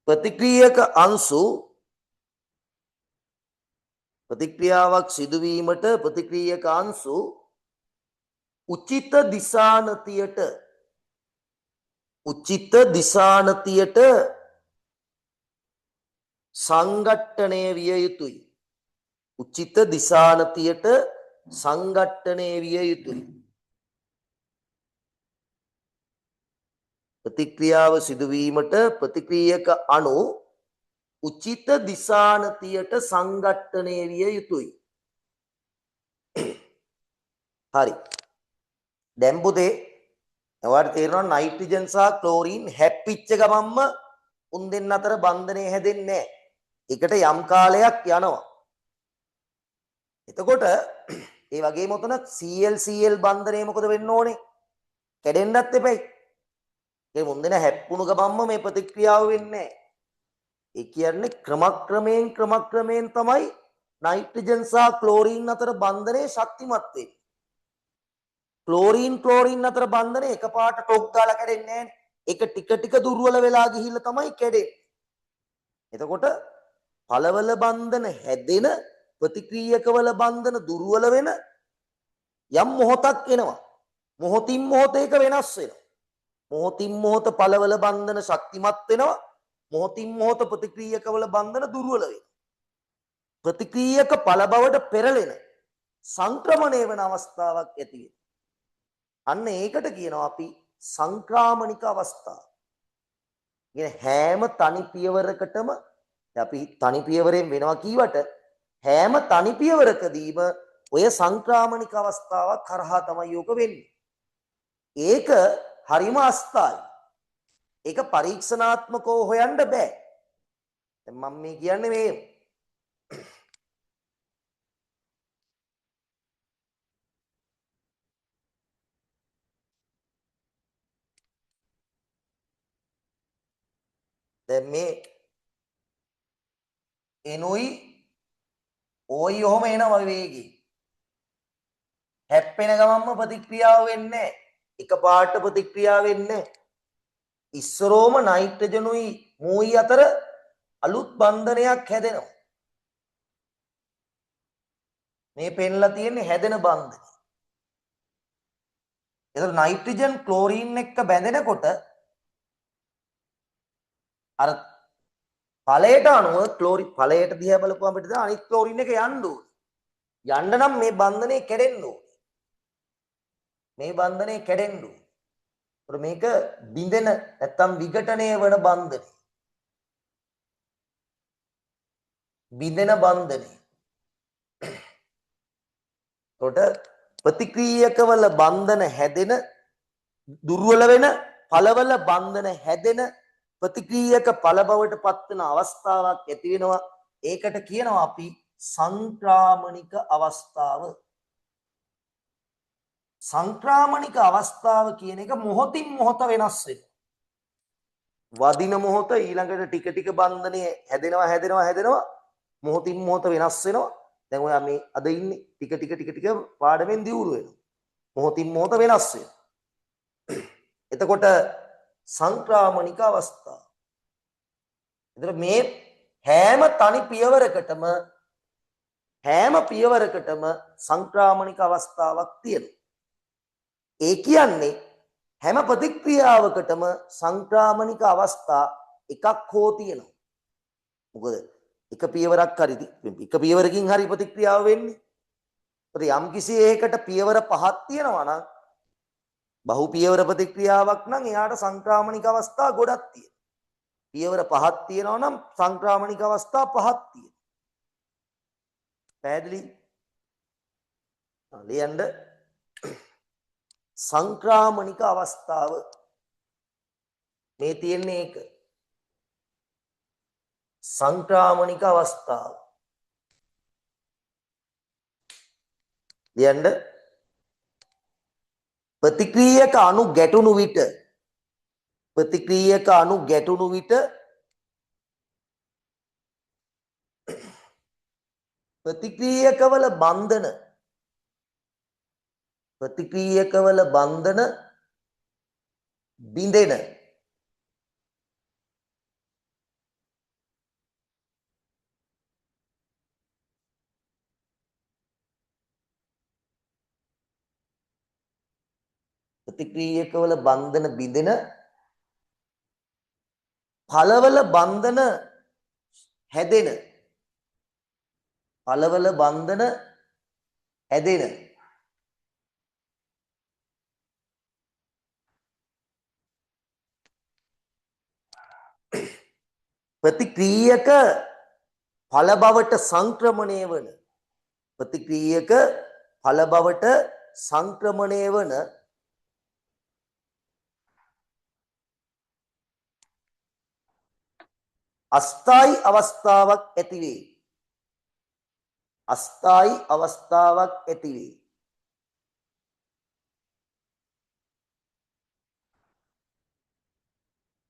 ප්‍රතික්‍රියක අංශු, ප්‍රතික්‍රියාවක් සිදුවීමට ප්‍රතික්‍රියක අංශු උචිත දිශානතියට, උචිත දිශානතියට සංඝට්ටණය විය යුතුයි. උචිත දිශානතියට සංඝට්ටණය විය යුතුයි. ප්‍රතික්‍රියාව සිදුවීමට ප්‍රතික්‍රියක අණු උචිත දිශානතියට සංඝට්ටණය විය යුතුයි. හරි. දැන් පුතේ ඔයාලට තේරෙනවා නයිට්‍රජන් සහ ක්ලෝරීන් හැප්පිච්ච ගමන්ම උන් දෙන්න අතර බන්ධනය හැදෙන්නේ නැහැ. ඒකට යම් කාලයක් යනවා. එතකොට ඒ වගේම උතන Cl Cl බන්ධනය මොකද වෙන්න ඕනේ? කැඩෙන්නත් එපැයි. ඒ මුන් දෙන හැප්පුණු ගමන්ම මේ ප්‍රතික්‍රියාව වෙන්නේ නැහැ. ඒ කියන්නේ ක්‍රමක්‍රමයෙන් ක්‍රමක්‍රමයෙන් තමයි නයිට්‍රජන් සහ ක්ලෝරීන් අතර බන්ධනය ශක්තිමත් වෙන්නේ. ක්ලෝරීන් ක්ලෝරීන් අතර බන්ධනය එකපාරට ටොක් ගාලා කැඩෙන්නේ නැහැ. ඒක ටික ටික දුර්වල වෙලා ගිහිල්ලා තමයි කැඩෙන්නේ. එතකොට පළවල බන්ධන හැදෙන, ප්‍රතික්‍රියකවල බන්ධන දුර්වල වෙන යම් මොහොතක් එනවා. මොහොතින් මොහොත ඒක වෙනස් වෙනවා. මොහොතින් මොහොත පළවල බන්ධන ශක්තිමත් වෙනවා. මොහොතින් මොහොත ප්‍රතික්‍රියකවල බන්ධන දුර්වල වෙනවා. ප්‍රතික්‍රියක පළ බවට පෙරලෙන සංක්‍රමණය වෙන අවස්ථාවක් ඇති වෙනවා. අන්න ඒකට කියනවා අපි සංක්‍රාමණික අවස්ථාව. කියන්නේ හැම තනි පියවරකටම අපි තනි පියවරෙන් වෙනවා කීවට හැම තනි පියවරකදීම ඔය සංක්‍රාමණික අවස්ථාවක් කරහා තමයි යෝක වෙන්නේ. ඒක හරිම අස්ථායි. ඒක පරීක්ෂණාත්මකව හොයන්න බෑ. දැන් මම මේ කියන්නේ මේ දැන් මේ එනුයි ඕයි ඔහොම එනවා වේගෙ. හැප්පෙන ගමන්ම ප්‍රතික්‍රියාව වෙන්නේ නැහැ. එකපාරට ප්‍රතික්‍රියාව වෙන්නේ නැහැ. ඉස්සරෝම නයිට්‍රජනුයි මූයි අතර අලුත් බන්ධනයක් හැදෙනවා. මේ පෙන්ලා තියෙන්නේ හැදෙන බන්ධනය. ඒතර නයිට්‍රජන් ක්ලෝරීන් එක්ක බැඳෙනකොට අර ඵලයට අනුව ක්ලෝරින් ඵලයට දිහා බලපුවම අපිට දැන් අනිත් ක්ලෝරින් එක යන්න ඕනේ. යන්න නම් මේ බන්ධනය කැඩෙන්න ඕනේ. මේ බන්ධනය කැඩෙන්න ඕනේ. ඒතර මේක බිඳෙන නැත්තම් විඝටනය වන බන්ධනය. බිඳෙන බන්ධනය. එතකොට ප්‍රතික්‍රියකවල බන්ධන හැදෙන, දුර්වල වෙන, ඵලවල බන්ධන හැදෙන, ප්‍රතික්‍රියක ඵල බවට පත්වන අවස්ථාවක් ඇති වෙනවා. ඒකට කියනවා අපි සංක්‍රාමණික අවස්ථාව. සංක්‍රාමණික අවස්ථාව කියන එක මොහොතින් මොහොත වෙනස් වෙනවා. වදින මොහොත ඊළඟට ටික ටික බන්ධනය හැදෙනවා හැදෙනවා හැදෙනවා, මොහොතින් මොහොත වෙනස් වෙනවා. දැන් ඔයා මේ අද ඉන්නේ ටික ටික ටික ටික පාඩමෙන් දියුණු වෙනවා. මොහොතින් මොහොත වෙනස් වෙනවා. එතකොට සංක්‍රාමණික අවස්ථාව. එතකොට මේ හැම තනි පියවරකටම හැම පියවරකටම සංක්‍රාමණික අවස්ථාවක් තියෙනවා. ඒ කියන්නේ හැම ප්‍රතික්‍රියාවකටම සංක්‍රාමණික අවස්ථා එකක් හෝ තියෙනවා. මොකද එක පියවරක් හරි එක පියවරකින් හරි ප්‍රතික්‍රියාව වෙන්නේ. ඒත් යම් කිසි එකකට පියවර පහක් තියෙනවා නම් බහු පියවර ප්‍රතික්‍රියාවක් නම් එයාට සංක්‍රාමණික අවස්ථා ගොඩක් තියෙනවා. පියවර පහක් තියෙනවා නම් සංක්‍රාමණික අවස්ථා පහක් තියෙනවා. පැහැදිලි? ලියන්න සංක්‍රාමණික අවස්ථාව මේ තියෙන්නේ ඒක. සංක්‍රාමණික අවස්ථාව ලියන්න ප්‍රතික්‍රියක අණු ගැටුණු විට ප්‍රතික්‍රියක අණු ගැටුණු විට ප්‍රතික්‍රියකවල බන්ධන ප්‍රතික්‍රියකවල බන්ධන බිඳෙන ප්‍රතික්‍රියකවල බන්ධන බිඳෙන ඵලවල බන්ධන හැදෙන ඵලවල බන්ධන හැදෙන ප්‍රතික්‍රියක ඵල බවට සංක්‍රමණය වන ප්‍රතික්‍රියක ඵල බවට සංක්‍රමණය වන අස්ථායි අවස්ථාවක් ඇති වේ. අස්ථායි අවස්ථාවක් ඇති වේ.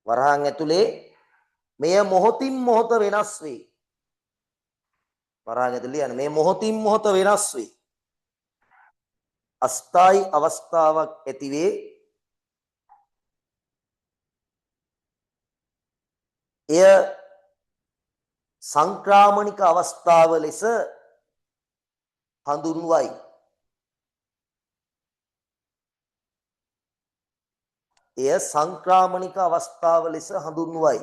වරහන් ඇතුලේ මෙය මොහොතින් මොහොත වෙනස් වේ. වරහන් ඇතුලේ යන මේ මොහොතින් මොහොත වෙනස් වේ. අස්ථායි අවස්ථාවක් ඇති වේ. එය සංක්‍රාමණික අවස්ථාව ලෙස හඳුන්වයි. එය සංක්‍රාමණික අවස්ථාව ලෙස හඳුන්වයි.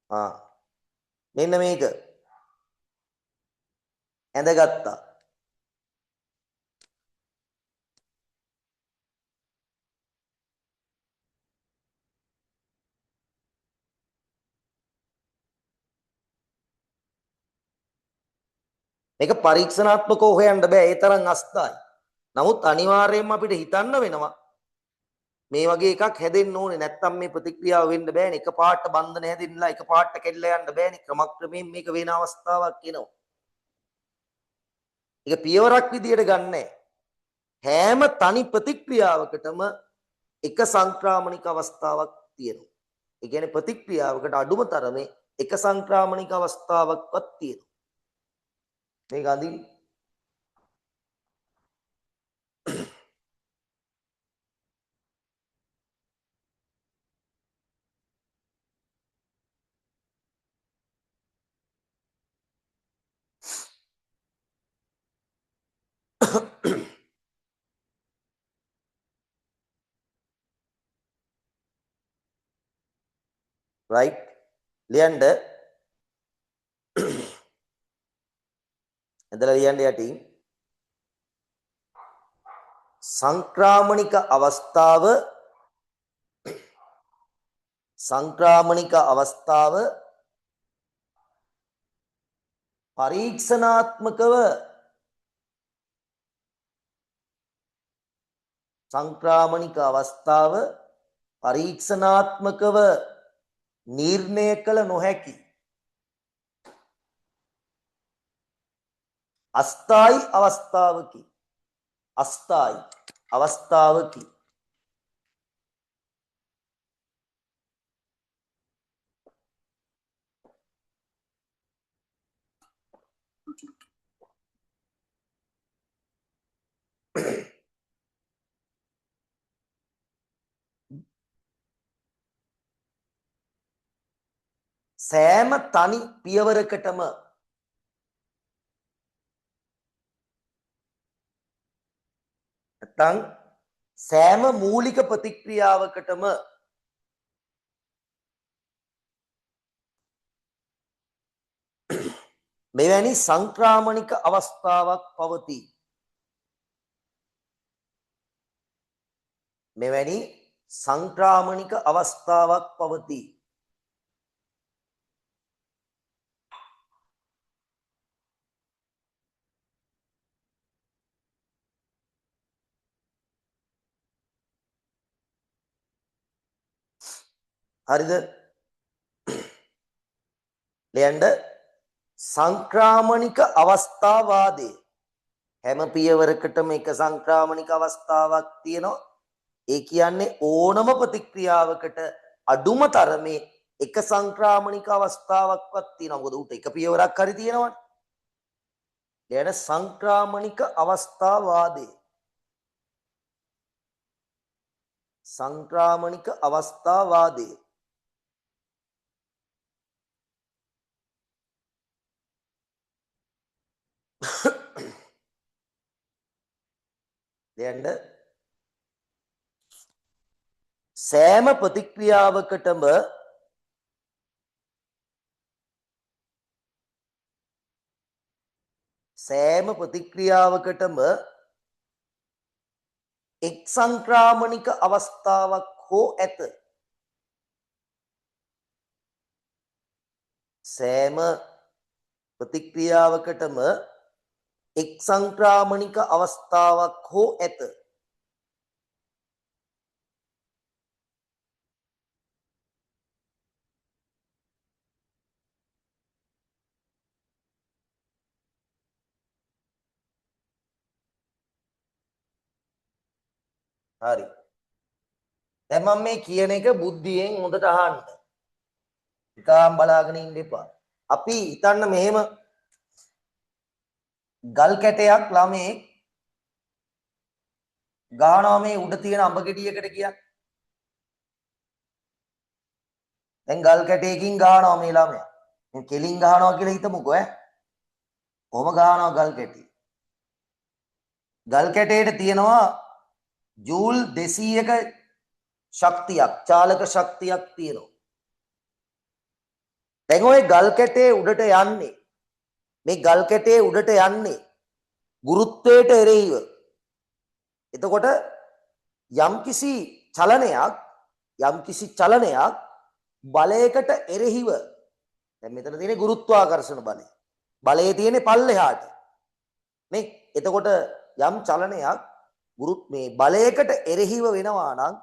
ආ මෙන්න මේක ඇඳගත්තා. මේක පරීක්ෂණාත්මකව හොයන්න බෑ, ඒ තරම් අස්ථායි. නමුත් අනිවාර්යයෙන්ම අපිට හිතන්න වෙනවා මේ වගේ එකක් හැදෙන්න ඕනේ, නැත්තම් මේ ප්‍රතික්‍රියාව වෙන්න බෑනේ. එක පාට බන්ධන හැදෙන්නලා එක පාට කැඩිලා යන්න බෑනේ. ක්‍රමක්‍රමයෙන් මේක වෙන අවස්ථාවක් එනවා. ඒක පියවරක් විදියට ගන්නෑ. හැම තනි ප්‍රතික්‍රියාවකටම එක සංක්‍රාමණික අවස්ථාවක් තියෙනවා. ඒ කියන්නේ ප්‍රතික්‍රියාවකට අඩුම තරමේ එක සංක්‍රාමණික අවස්ථාවක්වත් තියෙනවා. මේක අඳින්න. රයිට් ලියන්න. ඇදලා ලියන්න යටින් සංක්‍රාමණික අවස්ථාව සංක්‍රාමණික අවස්ථාව පරීක්ෂණාත්මකව සංක්‍රාමණික අවස්ථාව පරීක්ෂණාත්මකව නිර්ණය කළ නොහැකි අස්ථායි අවස්ථාවකි. අස්ථායි අවස්ථාවකි. සෑම තනි පියවරකටම නැත්නම් සෑම මූලික ප්‍රතික්‍රියාවකටම මෙවැනි සංක්‍රාමණික අවස්ථාවක් පවතී. මෙවැනි සංක්‍රාමණික අවස්ථාවක් පවතී. හරිද? ලියන්න සංක්‍රාමණික අවස්ථාවාදය. හැම පියවරකටම එක සංක්‍රාමණික අවස්ථාවක් තියෙනවා. ඒ කියන්නේ ඕනම ප්‍රතික්‍රියාවකට අඩුම තරමේ එක සංක්‍රාමණික අවස්ථාවක්වත් තියෙනවා. මොකද ඌට එක පියවරක් හරි තියෙනවනේ. ලියන්න සංක්‍රාමණික අවස්ථාවාදය. සංක්‍රාමණික අවස්ථාවාදය. ලියන්න සෑම ප්‍රතික්‍රියාවකටම එක් සංක්‍රාමණික අවස්ථාවක් හෝ ඇත. සෑම ප්‍රතික්‍රියාවකටම එක් සංක්‍රාමණික අවස්ථාවක් හෝ ඇත. හරි. දැන් මම මේ කියන එක බුද්ධියෙන් හොඳට අහන්න. නිකන් බලාගෙන ඉන්න එපා. අපි හිතන්න මෙහෙම ගල් කැටයක් ළමෙක් ගහනවා මේ උඩ තියෙන අඹ ගෙඩියකට කියන්නේ. දැන් ගල් කැටයකින් ගහනවා මේ ළමයා. දැන් කෙලින් ගහනවා කියලා හිතමුකෝ ඈ. කොහොම ගහනවා ගල් කැටේ? ගල් කැටයට තියෙනවා ජූල් 200ක ශක්තියක්, චාලක ශක්තියක් තියෙනවා. දැන් ඔය ගල් කැටේ උඩට යන්නේ, මේ ගල් කැටේ උඩට යන්නේ ගුරුත්වයට එරෙහිව. එතකොට යම්කිසි චලනයක් බලයකට එරෙහිව, දැන් මෙතන තියෙන්නේ ගුරුත්වාකර්ෂණ බලය. බලය තියෙන්නේ පල්ලෙහාට නේ. එතකොට යම් චලනයක් මේ බලයකට එරෙහිව වෙනවා නම්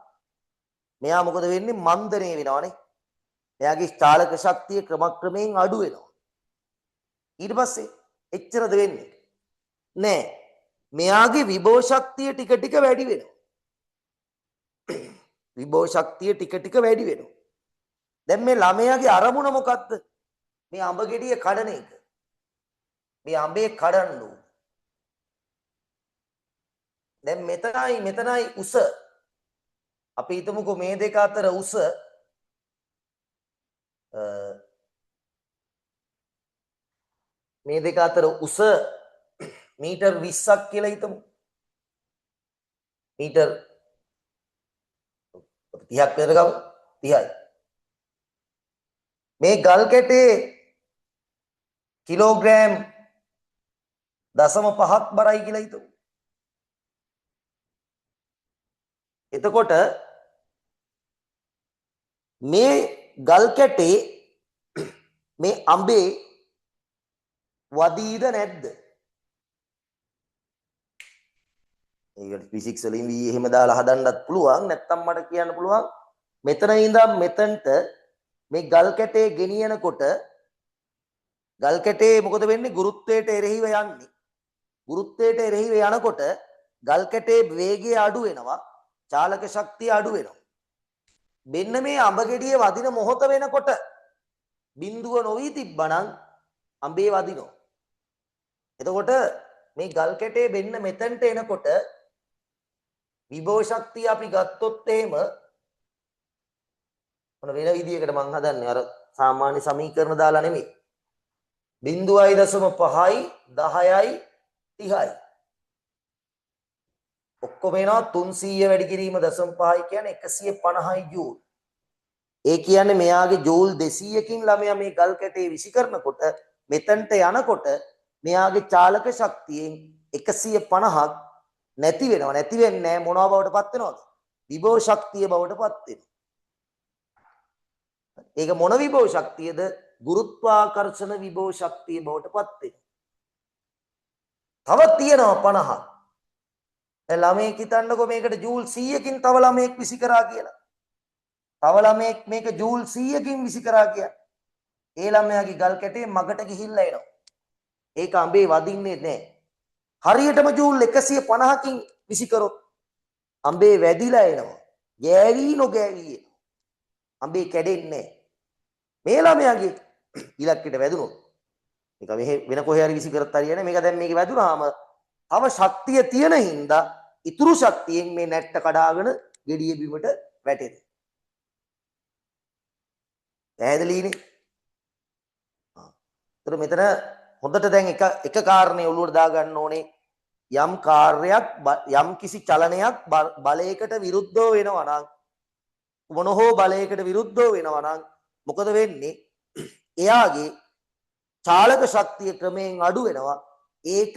මෙයා මොකද වෙන්නේ? මන්දනය වෙනවනේ. මෙයාගේ චාලක ශක්තිය ක්‍රමක්‍රමයෙන් අඩු වෙනවා. ඊට පස්සේ එච්චරද වෙන්නේ නෑ. මෙයාගේ විභව ශක්තිය ටික ටික වැඩි වෙනවා. විභව ශක්තිය ටික ටික වැඩි වෙනවා. දැන් මේ ළමයාගේ අරමුණ මොකද්ද? මේ අඹ ගෙඩිය කඩන එක. මේ අඹේ කඩන්න ඕන. දැන් මෙතනයි උස. අපි හිතමුකෝ මේ දෙක අතර උස මේ දෙක අතර උස මීටර් 20ක් කියලා හිතමු. මීටර් 30ක් විතර ගමු. 30යි. මේ ගල් කැටේ කිලෝග්‍රෑම් 0.5ක් බරයි කියලා හිතමු. එතකොට මේ ගල් කැටේ මේ අඹේ වදීද නැද්ද? ඒකට ෆිසික්ස් වලින් වී එහෙම දාලා හදන්නත් පුළුවන්. නැත්තම් මට කියන්න පුළුවන් මෙතන ඉඳන් මෙතනට මේ ගල් කැටේ ගෙනියනකොට ගල් කැටේ මොකද වෙන්නේ? ගුරුත්වයට එරෙහිව යන්නේ. ගුරුත්වයට එරෙහිව යනකොට ගල් කැටේ වේගය අඩු වෙනවා, චාලක ශක්තිය අඩු වෙනවා. මෙන්න මේ අඹ ගෙඩිය වදින මොහොත වෙනකොට බිඳුව නොවී තිබ්බනම් අඹේ වදිනවා. එතකොට මේ ගල් කැටේ මෙන්න මෙතනට එනකොට විභව ශක්තිය අපි ගත්තොත් එහෙම මොන වෙන විදියකට මං හදන්නේ අර සාමාන්‍ය සමීකරණ දාලා නෙමෙයි. 0.5යි 10යි 30යි. ඔක්කොම එනවා 300 වැඩි කිරීම 0.5යි කියන්නේ 150යි ජූල්. ඒ කියන්නේ මෙයාගේ ජූල් 200කින් ළමයා මේ ගල් කැටේ විසි කරනකොට මෙතනට යනකොට මෙයාගේ චාලක ශක්තියෙන් 150ක් නැති වෙනවා. නැති වෙන්නේ නැහැ, මොනවා බවට පත් වෙනවද? විභව ශක්තිය බවට පත් වෙනවා. ඒක මොන විභව ශක්තියද? ගුරුත්වාකර්ෂණ විභව ශක්තිය බවට පත් වෙනවා. තව තියෙනවා 50ක්. දැන් ළමයෙක් හිතන්නකෝ මේකට ජූල් 100කින් තව ළමයෙක් විසි කරා කියලා. තව ළමයෙක් මේක ජූල් 100කින් විසි කරා කියලා. ඒ ළමයාගේ ගල් කැටේ මගට ගිහිල්ලා එනවා. ඒක අඹේ වදින්නේ නැහැ. හරියටම ජූල් 150කින් විසි කරොත් අඹේ වැදිලා එනවා. ගෑවි නොගෑවි එනවා. අඹේ කැඩෙන්නේ නැහැ. මේ ළමයාගේ ඉලක්කයට වැදුනොත් මේක මෙහෙ වෙන කොහේ හරි විසි කරත් හරියන්නේ. මේක දැන් මේක වැදුනාම තව ශක්තිය තියෙන හින්දා ඉතුරු ශක්තියෙන් මේ නැට්ට කඩාගෙන ගෙඩිය බිමට වැටෙනවා. පැහැදිලිනේ? ආ. ඒතර මෙතන හොඳට දැන් එක එක කාරණේ ඔළුවට දාගන්න ඕනේ. යම් කාර්යයක් යම් කිසි චලනයක් බලයකට විරුද්ධව වෙනවා නම්, මොන හෝ බලයකට විරුද්ධව වෙනවා නම් මොකද වෙන්නේ? එයාගේ චාලක ශක්තිය ක්‍රමයෙන් අඩු වෙනවා. ඒක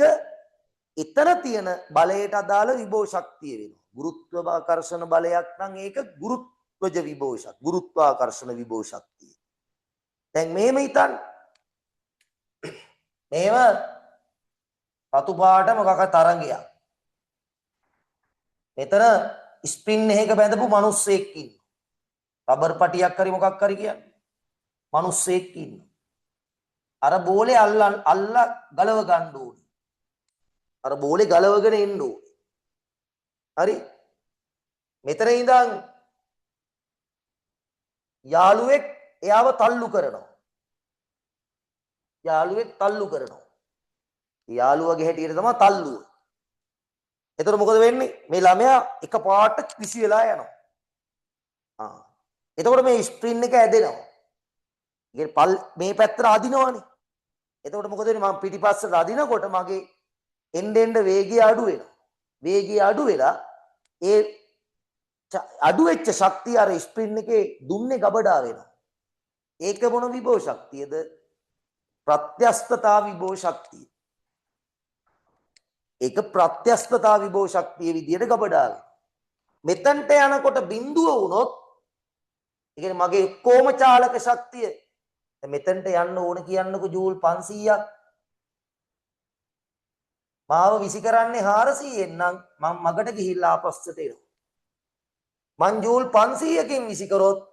එතන තියෙන බලයට අදාළ විභව ශක්තිය වෙනවා. ගුරුත්වාකර්ෂණ බලයක් නම් ඒක ගුරුත්වජ විභව ශක්තිය, ගුරුත්වාකර්ෂණ විභව ශක්තිය. දැන් මෙහෙම හිතන්න. මෙහෙම රතු පාට මොකක් තරංගයක්. මෙතන ස්ප්‍රින් එකක බැඳපු මිනිස්සෙක් ඉන්නවා. රබර් පටියක් හරි මොකක් හරි කියන්නේ. මිනිස්සෙක් ඉන්නවා. අර බෝලේ අල්ල ගලව ගන්න ඕනේ. අර බෝලේ ගලවගෙන එන්න ඕනේ. හරි? මෙතන ඉඳන් යාළුවෙක් එයාව තල්ලු කරනවා. යාළුවෙක් තල්ලු කරනවා. යාළුවගේ හැටියට තමයි තල්ලුව. එතකොට මොකද වෙන්නේ? මේ ළමයා එකපාරට විසි වෙලා යනවා. ආ. එතකොට මේ ස්ප්‍රින් එක ඇදෙනවා. ඒ පල් මේ පැත්තට අදිනවනේ. එතකොට මොකද වෙන්නේ? මම පිටිපස්සට අදිනකොට මගේ එන්න එන්න වේගය අඩු වෙනවා. වේගය අඩු වෙලා ඒ අඩු වෙච්ච ශක්තිය අර ස්ප්‍රින් එකේ දුන්නේ ගබඩා වෙනවා. ඒක මොන විභව ශක්තියද? ප්‍රත්‍යස්තතා විභව ශක්තිය. ඒක ප්‍රත්‍යස්තතා විභව ශක්තිය විදියට ගබඩා වෙනවා. මෙතනට යනකොට බිඳුව වුණොත්, ඒ කියන්නේ මගේ ඔක්කොම චාලක ශක්තිය මෙතනට යන්න ඕන කියන්නකො ජූල් 500ක්. මාව විසි කරන්නේ 400න් නම් මං මගට ගිහිල්ලා ආපස්සට එනවා. මං ජූල් 500කින් විසි කරොත්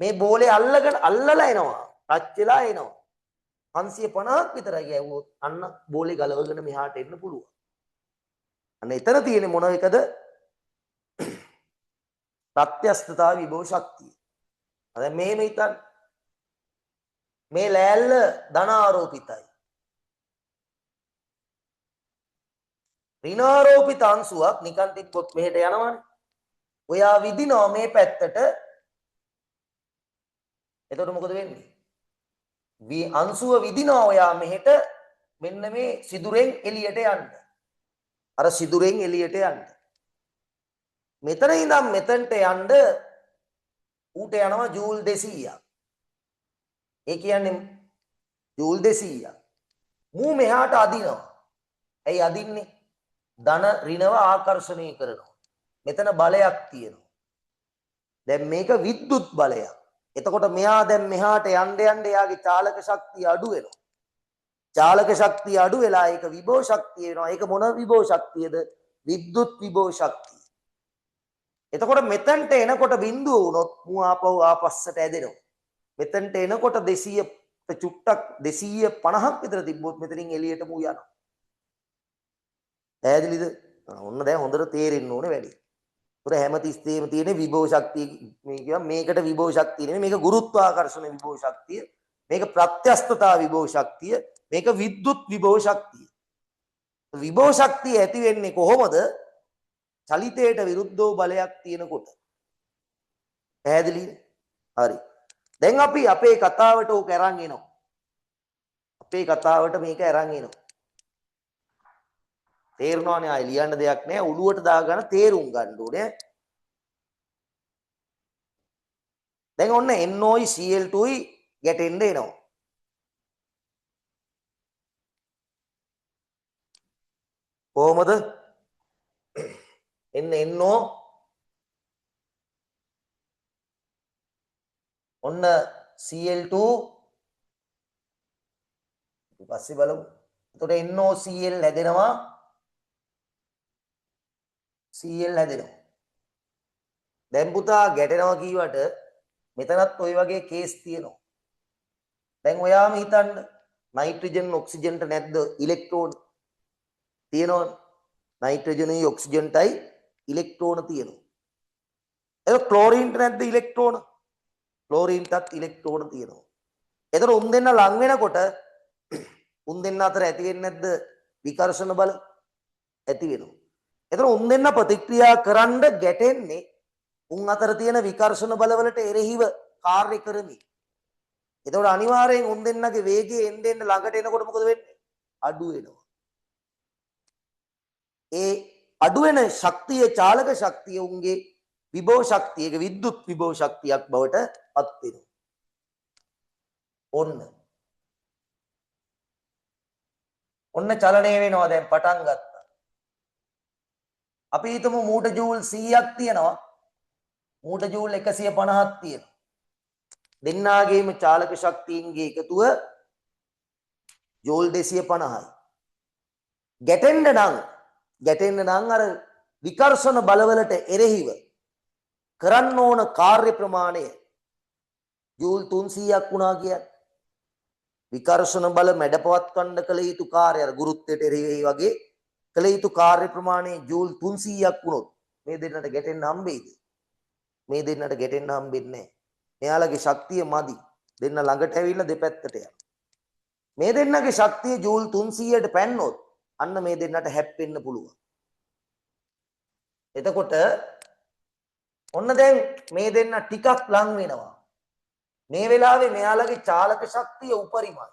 මේ බෝලේ අල්ලගෙන අල්ලලා එනවා. ටච් වෙලා එනවා. 550ක් විතරයි ගැව්වොත් අන්න බෝලේ ගලවගෙන මෙහාට එන්න පුළුවන්. අන්න එතන තියෙන්නේ මොන එකද? ප්‍රත්‍යස්තතා විභව ශක්තිය. දැන් මෙහෙම හිතන්න. මේ ලෑල්ල ධන ආරෝපිතයි. ඍණාරෝපිත අංශුවක් නිකන් තිබ්බොත් මෙහෙට යනවනේ. ඔයා විදිනවා මේ පැත්තට. එතකොට මොකද වෙන්නේ? අංශුව විදිනවා ඔයා මෙහෙට, මෙන්න මේ සිදුරෙන් එළියට යන්න. අර සිදුරෙන් එළියට යන්න. මෙතන ඉඳන් මෙතනට යන්න ඌට යනවා ජූල් 200ක්. ඒ කියන්නේ ජූල් 200ක්. මූ මෙහාට අදිනවා. ඇයි අදින්නේ? ධන ඍණව ආකර්ෂණය කරනවා. මෙතන බලයක් තියෙනවා. දැන් මේක විද්‍යුත් බලයක්. එතකොට මෙයා දැන් මෙහාට යන්න යන්න එයාගේ චාලක ශක්තිය අඩු වෙනවා. චාලක ශක්තිය අඩු වෙලා ඒක විභව ශක්තිය වෙනවා. ඒක මොන විභව ශක්තියද? විද්‍යුත් විභව ශක්තිය. එතකොට මෙතනට එනකොට බිඳුව වුණොත් මූ ආපහු ආපස්සට ඇදෙනවා. මෙතනට එනකොට 200 චුට්ටක් 250ක් විතර තිබ්බොත් මෙතනින් එළියට මූ යනවා. පැහැදිලිද? ඔන්න දැන් හොඳට තේරෙන්න ඕනේ වැඩි. ඒතර හැම තිස්සෙම තියෙන විභව ශක්තිය මේ කියවා මේකට විභව ශක්තිය නෙමෙයි, මේක ගුරුත්වාකර්ෂණ විභව ශක්තිය, මේක ප්‍රත්‍යස්තතා විභව ශක්තිය, මේක විද්‍යුත් විභව ශක්තිය. විභව ශක්තිය ඇති වෙන්නේ කොහොමද? චලිතයට විරුද්ධව බලයක් තියෙනකොට. පැහැදිලිද? හරි. දැන් අපි අපේ කතාවට ඕක අරන් එනවා. අපේ කතාවට මේක අරන් එනවා. තේරෙනවනේ, ආයෙ ලියන්න දෙයක් නෑ, ඔළුවට දාගන්න තේරුම් ගන්න ඕනේ. දැන් ඔන්න NOයි Cl2යි ගැටෙන්න එනවා. කොහොමද? එන්න NO ඔන්න Cl2 පස්සේ බලමු. එතකොට NOCl හැදෙනවා, Cl හැදෙනවා. දැන් පුතා ගැටෙනවා කීවට මෙතනත් ඔය වගේ කේස් තියෙනවා. දැන් ඔයාම හිතන්න, නයිට්‍රජන් ඔක්සිජන්ට නැද්ද ඉලෙක්ට්‍රෝන? තියෙනවනේ. නයිට්‍රජනුයි ඔක්සිජන්ටයි ඉලෙක්ට්‍රෝන තියෙනවා. ඒක ක්ලෝරීන්ට නැද්ද ඉලෙක්ට්‍රෝන? ක්ලෝරීන්ටත් ඉලෙක්ට්‍රෝන තියෙනවා. එතකොට උන් දෙන්න ලං වෙනකොට උන් දෙන්න අතර ඇති වෙන්නේ නැද්ද විකර්ෂණ බල? ඇති වෙනවා. එතකොට උන් දෙන්න ප්‍රතික්‍රියා කරන්න ගැටෙන්නේ උන් අතර තියෙන විකර්ෂණ බලවලට එරෙහිව කාර්ය කරමින්. එතකොට අනිවාර්යෙන් උන් දෙන්නගේ වේගය එන්න එන්න ළඟට එනකොට මොකද වෙන්නේ? අඩු වෙනවා. ඒ අඩු වෙන ශක්තිය, චාලක ශක්තිය උන්ගේ විභව ශක්තිය, ඒක විද්‍යුත් විභව ශක්තියක් බවට පත් වෙනවා. ඔන්න ඔන්න චලනය වෙනවා. දැන් පටන් ගත්තා. අපි හිතමු මූට ජූල් 100ක් තියෙනවා, මූට ජූල් 150ක් තියෙනවා. දෙන්නාගේම චාලක ශක්තියින්ගේ එකතුව ජූල් 250යි. ගැටෙන්න නම් අර විකර්ෂණ බලවලට එරෙහිව කරන්න ඕන කාර්ය ප්‍රමාණය ජූල් 300ක් වුණා කියන්නේ. විකර්ෂණ බල මැඩපවත්වන්න කළ යුතු කාර්ය, අර ගුරුත්වයට එරෙහිව වගේ කළ යුතු කාර්ය ප්‍රමාණය ජූල් 300ක් වුණොත් මේ දෙන්නට ගැටෙන්න හම්බෙයිද? මේ දෙන්නට ගැටෙන්න හම්බෙන්නේ නැහැ. මෙයාලගේ ශක්තිය මදි. දෙන්න ළඟට ඇවිල්ලා දෙපැත්තට යනවා. මේ දෙන්නගේ ශක්තිය ජූල් 300ට පැන්නොත් අන්න මේ දෙන්නට හැප්පෙන්න පුළුවන්. එතකොට ඔන්න දැන් මේ දෙන්න ටිකක් ලං වෙනවා. මේ වෙලාවේ මෙයාලගේ චාලක ශක්තිය උපරිමයි.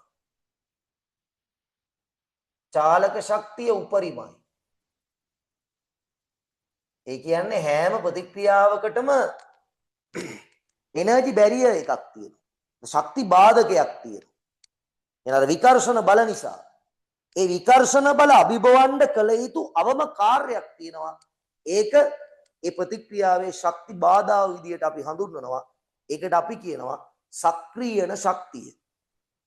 චාලක ශක්තිය උපරිමයි. ඒ කියන්නේ හැම ප්‍රතික්‍රියාවකටම එනර්ජි බැරියර් එකක් තියෙනවා. ශක්ති බාධකයක් තියෙනවා. එන අර විකර්ෂණ බල නිසා. ඒ විකර්ෂණ බල අභිබවන්න කළ යුතු අවම කාර්යයක් තියෙනවා. ඒක ඒ ප්‍රතික්‍රියාවේ ශක්ති බාධාව විදියට අපි හඳුන්වනවා. ඒකට අපි කියනවා සක්‍රීයන ශක්තිය.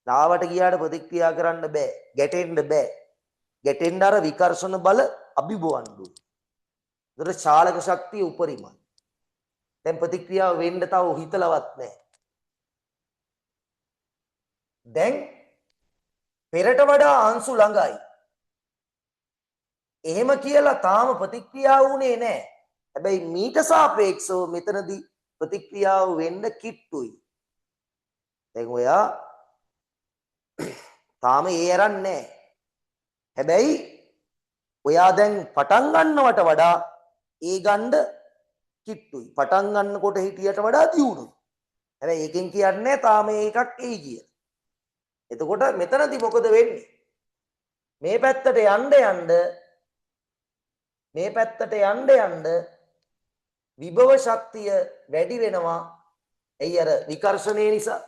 නාවට ගියාට ප්‍රතික්‍රියා කරන්න බෑ, ගැටෙන්න බෑ. ගැටෙන්න අර විකර්ෂණ බල අභිබවන්න ඕනේ. ඒතර චාලක ශක්තිය උපරිමයි. දැන් ප්‍රතික්‍රියාව වෙන්න තව හිතලවත් නෑ. දැන් පෙරට වඩා අංශු ළඟයි. එහෙම කියලා තාම ප්‍රතික්‍රියාව වුණේ නෑ. හැබැයි මීට සාපේක්ෂව මෙතනදී ප්‍රතික්‍රියාව වෙන්න කිට්ටුයි. දැන් ඔයා තාම ඒ අරන් නෑ. හැබැයි ඔයා දැන් පටන් ගන්නවට වඩා ඒ ගන්න කිට්ටුයි. පටන් ගන්නකොට හිටියට වඩා දියුණුයි. හැබැයි ඒකෙන් කියන්නේ තාම ඒකක් එයි කියලා. එතකොට මෙතනදී මොකද වෙන්නේ? මේ පැත්තට යන්න යන්න මේ පැත්තට යන්න යන්න විභව ශක්තිය වැඩි වෙනවා. ඇයි? අර විකර්ෂණය නිසා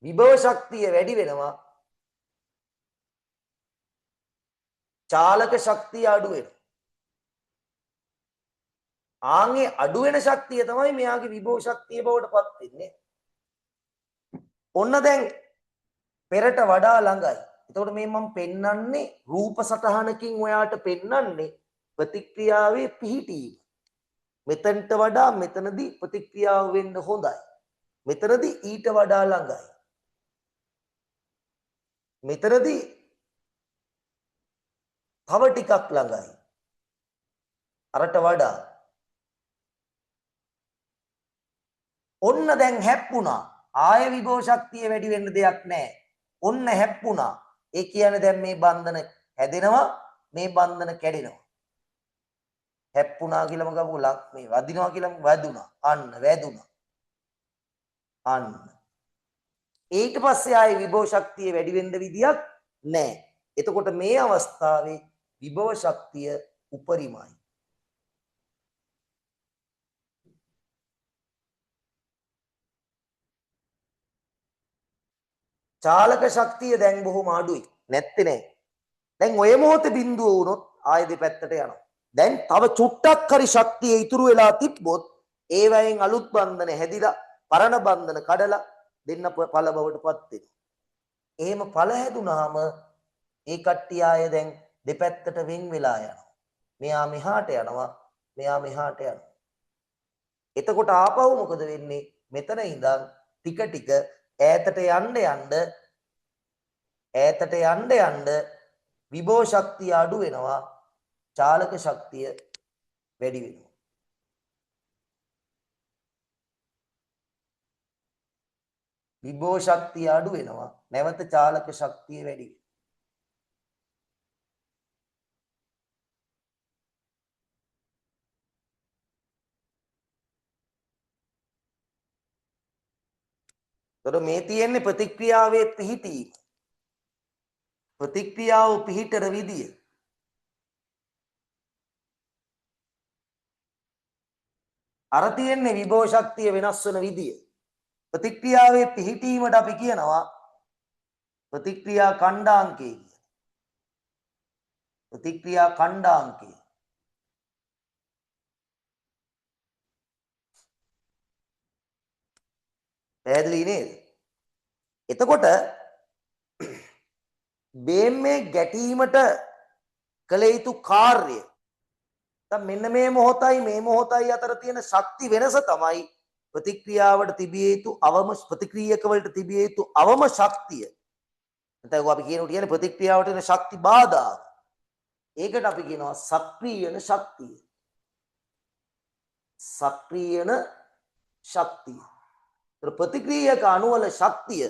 විභව ශක්තිය වැඩි වෙනවා. චාලක ශක්තිය අඩු වෙනවා. ආන්ගේ අඩු වෙන ශක්තිය තමයි මෙයාගේ විභව ශක්තිය බවට පත් වෙන්නේ. ඔන්න දැන් පෙරට වඩා ළඟයි. එතකොට මේ මම පෙන්වන්නේ රූප සටහනකින් ඔයාට පෙන්වන්නේ ප්‍රතික්‍රියාවේ පිහිටීම. මෙතනට වඩා මෙතනදී ප්‍රතික්‍රියාව වෙන්න හොඳයි. මෙතනදී ඊට වඩා ළඟයි. මෙතනදී තව ටිකක් ළඟයි. අරට වඩා. ඔන්න දැන් හැප්පුණා. ආය විභව ශක්තිය වැඩි වෙන්න දෙයක් නැහැ. ඔන්න හැප්පුණා. ඒ කියන්නේ දැන් මේ බන්ධන හැදෙනවා, මේ බන්ධන කැඩෙනවා. හැප්පුණා කියලාම ගමු, මේ වදිනවා කියලාම වැදුනා. අන්න වැදුනා. අන්න. ඊට පස්සේ ආයේ විභව ශක්තිය වැඩි වෙන්න විදියක් නැහැ. එතකොට මේ අවස්ථාවේ විභව ශක්තිය උපරිමයි. චාලක ශක්තිය දැන් බොහොම අඩුයි. නැත්තේ නෑ. දැන් ඔය මොහොතේ බිඳුව වුණොත් ආයෙ දෙපැත්තට යනවා. දැන් තව චුට්ටක් හරි ශක්තිය ඉතුරු වෙලා තිබ්බොත් ඒවයෙන් අලුත් බන්ධන හැදිලා පරණ බන්ධන කඩලා දෙන්න ඵල බවට පත් වෙනවා. එහෙම ඵල හැදුනාම ඒ කට්ටිය ආයෙ දැන් දෙපැත්තට වෙන් වෙලා යනවා. මෙයා මෙහාට යනවා, මෙයා මෙහාට යනවා. එතකොට ආපහු මොකද වෙන්නේ? මෙතන ඉඳන් ටික ටික ඈතට යන්න යන්න ඈතට යන්න යන්න විභව ශක්තිය අඩු වෙනවා, චාලක ශක්තිය වැඩි වෙනවා. විභව ශක්තිය අඩු වෙනවා, නැවත චාලක ශක්තිය වැඩි වෙනවා. එතකොට මේ තියෙන්නේ ප්‍රතික්‍රියාවේ පිහිටීම. ප්‍රතික්‍රියාව පිහිටන විදිය. අර තියෙන්නේ විභව ශක්තිය වෙනස් වෙන විදිය. ප්‍රතික්‍රියාවේ පිහිටීමට අපි කියනවා ප්‍රතික්‍රියා ඛණ්ඩාංකය කියලා. ප්‍රතික්‍රියා ඛණ්ඩාංකය. පැහැදිලි නේද? එතකොට මේ ගැටීමට කළ යුතු කාර්යය දැන් මෙන්න මේ මොහොතයි මේ මොහොතයි අතර තියෙන ශක්ති වෙනස තමයි ප්‍රතික්‍රියාවට තිබිය යුතු අවම ප්‍රතික්‍රියක වලට තිබිය යුතු අවම ශක්තිය. නැත්නම් අපි කියනකොට කියන්නේ ප්‍රතික්‍රියාවට එන ශක්ති බාධා. ඒකට අපි කියනවා සක්‍රීයන ශක්තිය. සක්‍රීයන ශක්තිය. ප්‍රතික්‍රියක අණුවල ශක්තිය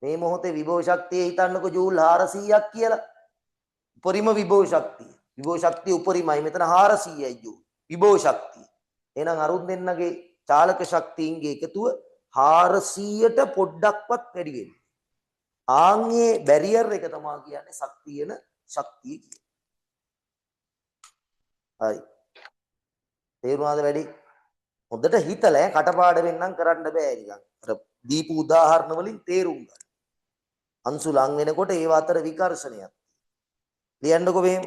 මේ මොහොතේ විභව ශක්තිය හිතන්නකෝ ජූල් 400ක් කියලා. උපරිම විභව ශක්තිය. විභව ශක්තිය උපරිමයි. මෙතන 400යි ජූල්. විභව ශක්තිය. එහෙනම් අරුත් දෙන්නගේ චාලක ශක්තියින්ගේ එකතුව 400ට පොඩ්ඩක්වත් වැඩි වෙන්නේ. ආන්ගේ බැරියර් එක තමයි කියන්නේ සක්‍රියන ශක්තිය කියලා. හරි. තේරුණාද වැඩි? හොඳට හිතලා කටපාඩම් වෙන්නම් කරන්න බෑ නිකන්. අර දීපු උදාහරණ වලින් තේරුම් ගන්න. අංශු ලං වෙනකොට ඒව අතර විකර්ෂණයක්. ලියන්නකෝ මෙහෙම.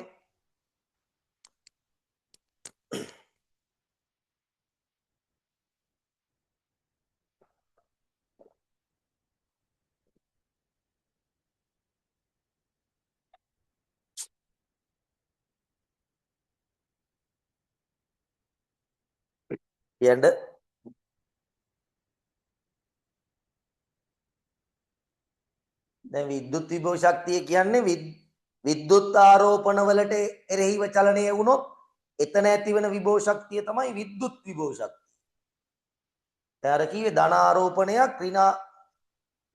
ලියන්න. දැන් විද්‍යුත් විභව ශක්තිය කියන්නේ විද්‍යුත් ආරෝපණ වලට එරෙහිව චලනය වුණොත් එතන ඇතිවන විභව ශක්තිය තමයි විද්‍යුත් විභව ශක්තිය. දැන් අර කිව්වේ ධන ආරෝපණයක් ඍණ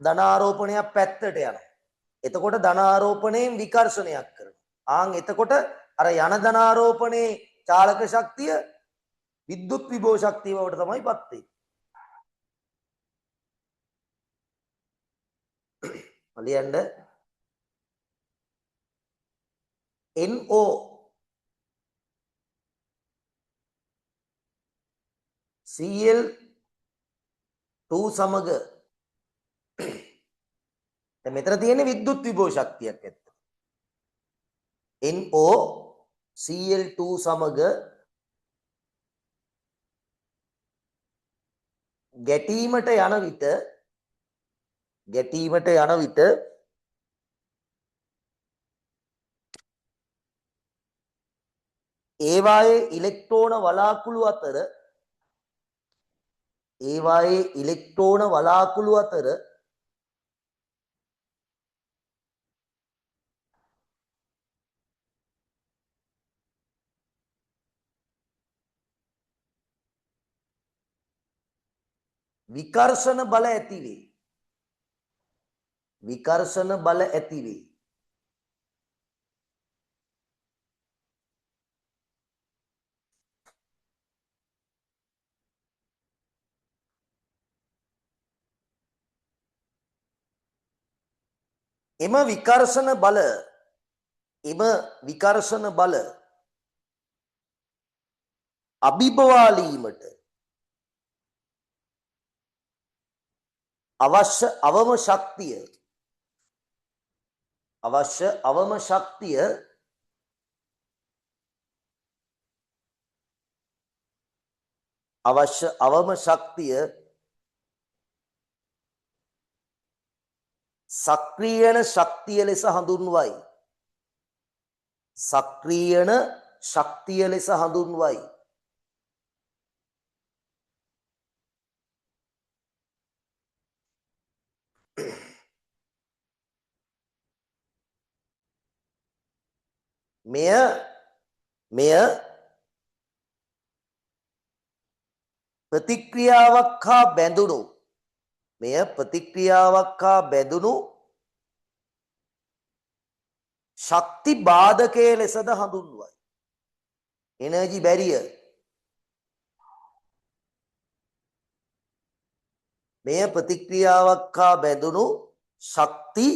ධන ආරෝපණයක් පැත්තට යනවා. එතකොට ධන ආරෝපණයෙන් විකර්ෂණයක් කරනවා. ආන් එතකොට අර යන ධන ආරෝපණයේ චාලක ශක්තිය විද්‍යුත් විභව ශක්තිය බවට තමයි පත් වෙන්නේ. ලියන්න NO Cl2 සමග දැන් මෙතන තියෙන්නේ විද්‍යුත් විභව ශක්තියක් ඇත්ත. NO Cl2 සමග ගැටීමට යන විට ගැටීමට යන විට ඒවායේ ඉලෙක්ට්‍රෝන වලාකුළු අතර ඒවායේ ඉලෙක්ට්‍රෝන වලාකුළු අතර විකර්ෂණ බල ඇති වේ. විකර්ෂණ බල ඇති වේ. එම විකර්ෂණ බල එම විකර්ෂණ බල අභිබවාලීමට අවශ්‍ය අවම ශක්තිය අවශ්‍ය අවම ශක්තිය අවශ්‍ය අවම ශක්තිය සක්‍රීයන ශක්තිය ලෙස හඳුන්වයි. සක්‍රීයන ශක්තිය ලෙස හඳුන්වයි. මෙය මෙය ප්‍රතික්‍රියාවක් හා බැඳුණු මෙය ප්‍රතික්‍රියාවක් හා බැඳුණු ශක්ති බාධකය ලෙසද හඳුන්වයි. Energy barrier. මෙය ප්‍රතික්‍රියාවක් හා බැඳුණු ශක්ති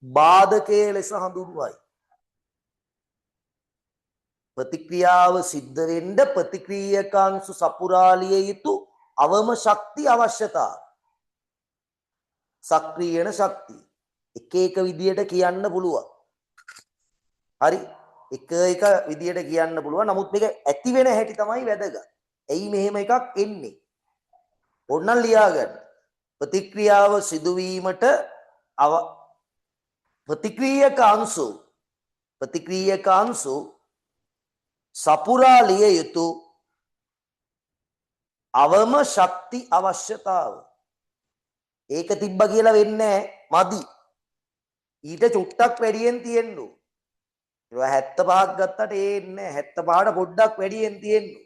බාධකය ලෙස හඳුන්වයි. ප්‍රතික්‍රියාව සිද්ධ වෙන්න ප්‍රතික්‍රියක අංශු සපුරාලිය යුතු අවම ශක්ති අවශ්‍යතා. සක්‍රීයන ශක්තිය. එක එක විදියට කියන්න පුළුවන්. හරි, එක එක විදියට කියන්න පුළුවන්. නමුත් මේක ඇති වෙන හැටි තමයි වැදගත්. ඇයි මෙහෙම එකක් එන්නේ? ඕනනම් ලියා ගන්න. ප්‍රතික්‍රියාව සිදුවීමට ප්‍රතික්‍රියක අංශු ප්‍රතික්‍රියක අංශු සපුරා ලිය යුතු අවම ශක්ති අවශ්‍යතාව. ඒක තිබ්බ කියලා වෙන්නේ මදි. ඊට චුට්ටක් වැඩියෙන් තියෙන්න ඕන. ඒවා 75ක් ගත්තට ඒ එන්නේ 75ට පොඩ්ඩක් වැඩියෙන් තියෙන්න ඕන.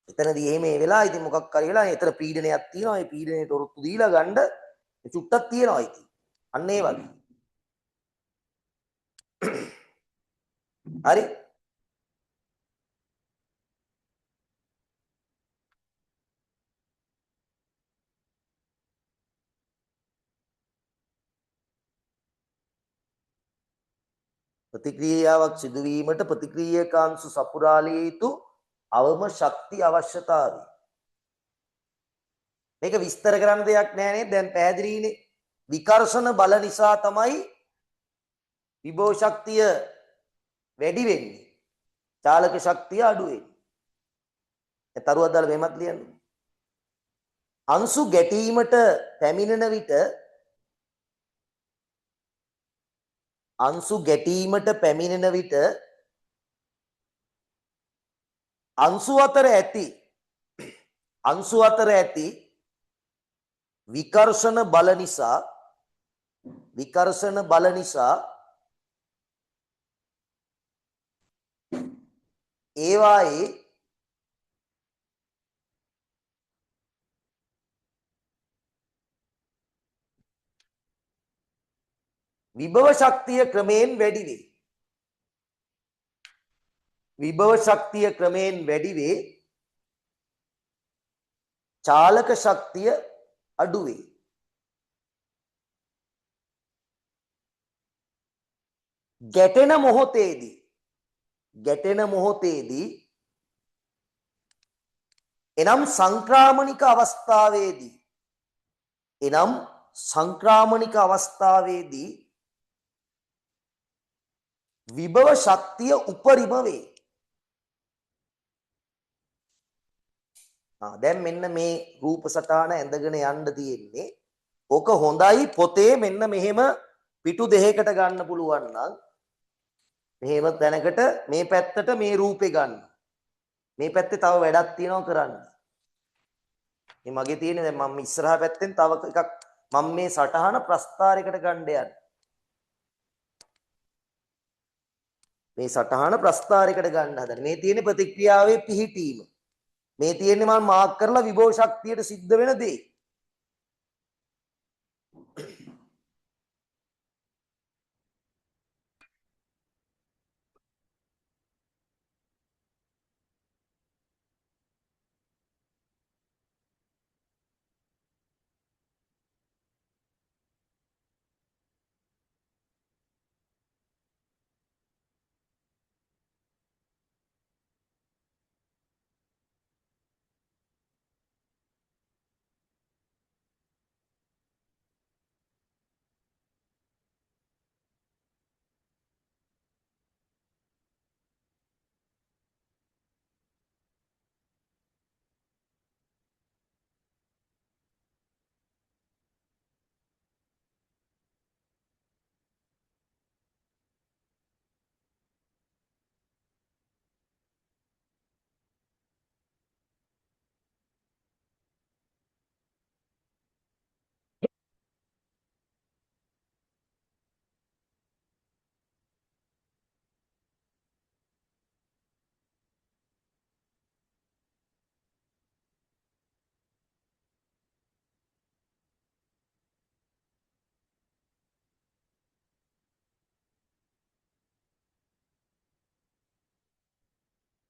එතනදී එහෙම ඒ වෙලා ඉතින් මොකක් හරි වෙලා එතන පීඩනයක් තියෙනවා. ඒ පීඩනයට ඔරොත්තු දීලා ගන්න චුට්ටක් තියෙනවා ඉතින්. අන්න ඒ වගේ. හරි. ප්‍රතික්‍රියාවක් සිදුවීමට ප්‍රතික්‍රියක අංශු සපුරාලිය යුතු අවම ශක්ති අවශ්‍යතාවය. මේක විස්තර කරන්න දෙයක් නෑ නේද? දැන් පැහැදිලිනේ. විකර්ෂණ බල නිසා තමයි විභව ශක්තිය වැඩි වෙන්නේ. චාලක ශක්තිය අඩු වෙන්නේ. ඒ තරුවක් දාලා මෙහෙමත් ලියන්න. අංශු ගැටීමට පැමිණෙන විට අංශු ගැටීමට පැමිණෙන විට අංශු අතර ඇති අංශු අතර ඇති විකර්ෂණ බල නිසා විකර්ෂණ බල නිසා ඒවායේ විභව ශක්තිය ක්‍රමයෙන් වැඩි වේ. විභව ශක්තිය ක්‍රමයෙන් වැඩි වේ. චාලක ශක්තිය අඩු වේ. ගැටෙන මොහොතේදී ගැටෙන මොහොතේදී එනම් සංක්‍රාමණික අවස්ථාවේදී එනම් සංක්‍රාමණික අවස්ථාවේදී විභව ශක්තිය උපරිම වේ. දැන් මෙන්න මේ රූප සටහන ඇඳගෙන යන්න තියෙන්නේ. ඕක හොඳයි පොතේ මෙන්න මෙහෙම පිටු දෙකකට ගන්න පුළුවන් නම් මෙහෙම තැනකට මේ පැත්තට මේ රූපේ ගන්න. මේ පැත්තේ තව වැඩක් තියෙනවා කරන්න. මේ මගේ තියෙන්නේ දැන් මම ඉස්සරහා පැත්තෙන් තව එකක් මම මේ සටහන ප්‍රස්තාරයකට ගන්න යන්නේ. මේ සටහන ප්‍රස්තාරයකට ගන්න හදන. මේ තියෙන ප්‍රතික්‍රියාවේ පිහිටීම. මේ තියෙන්නේ මම මාක් කරලා විභව ශක්තියට සිද්ධ වෙන දේ.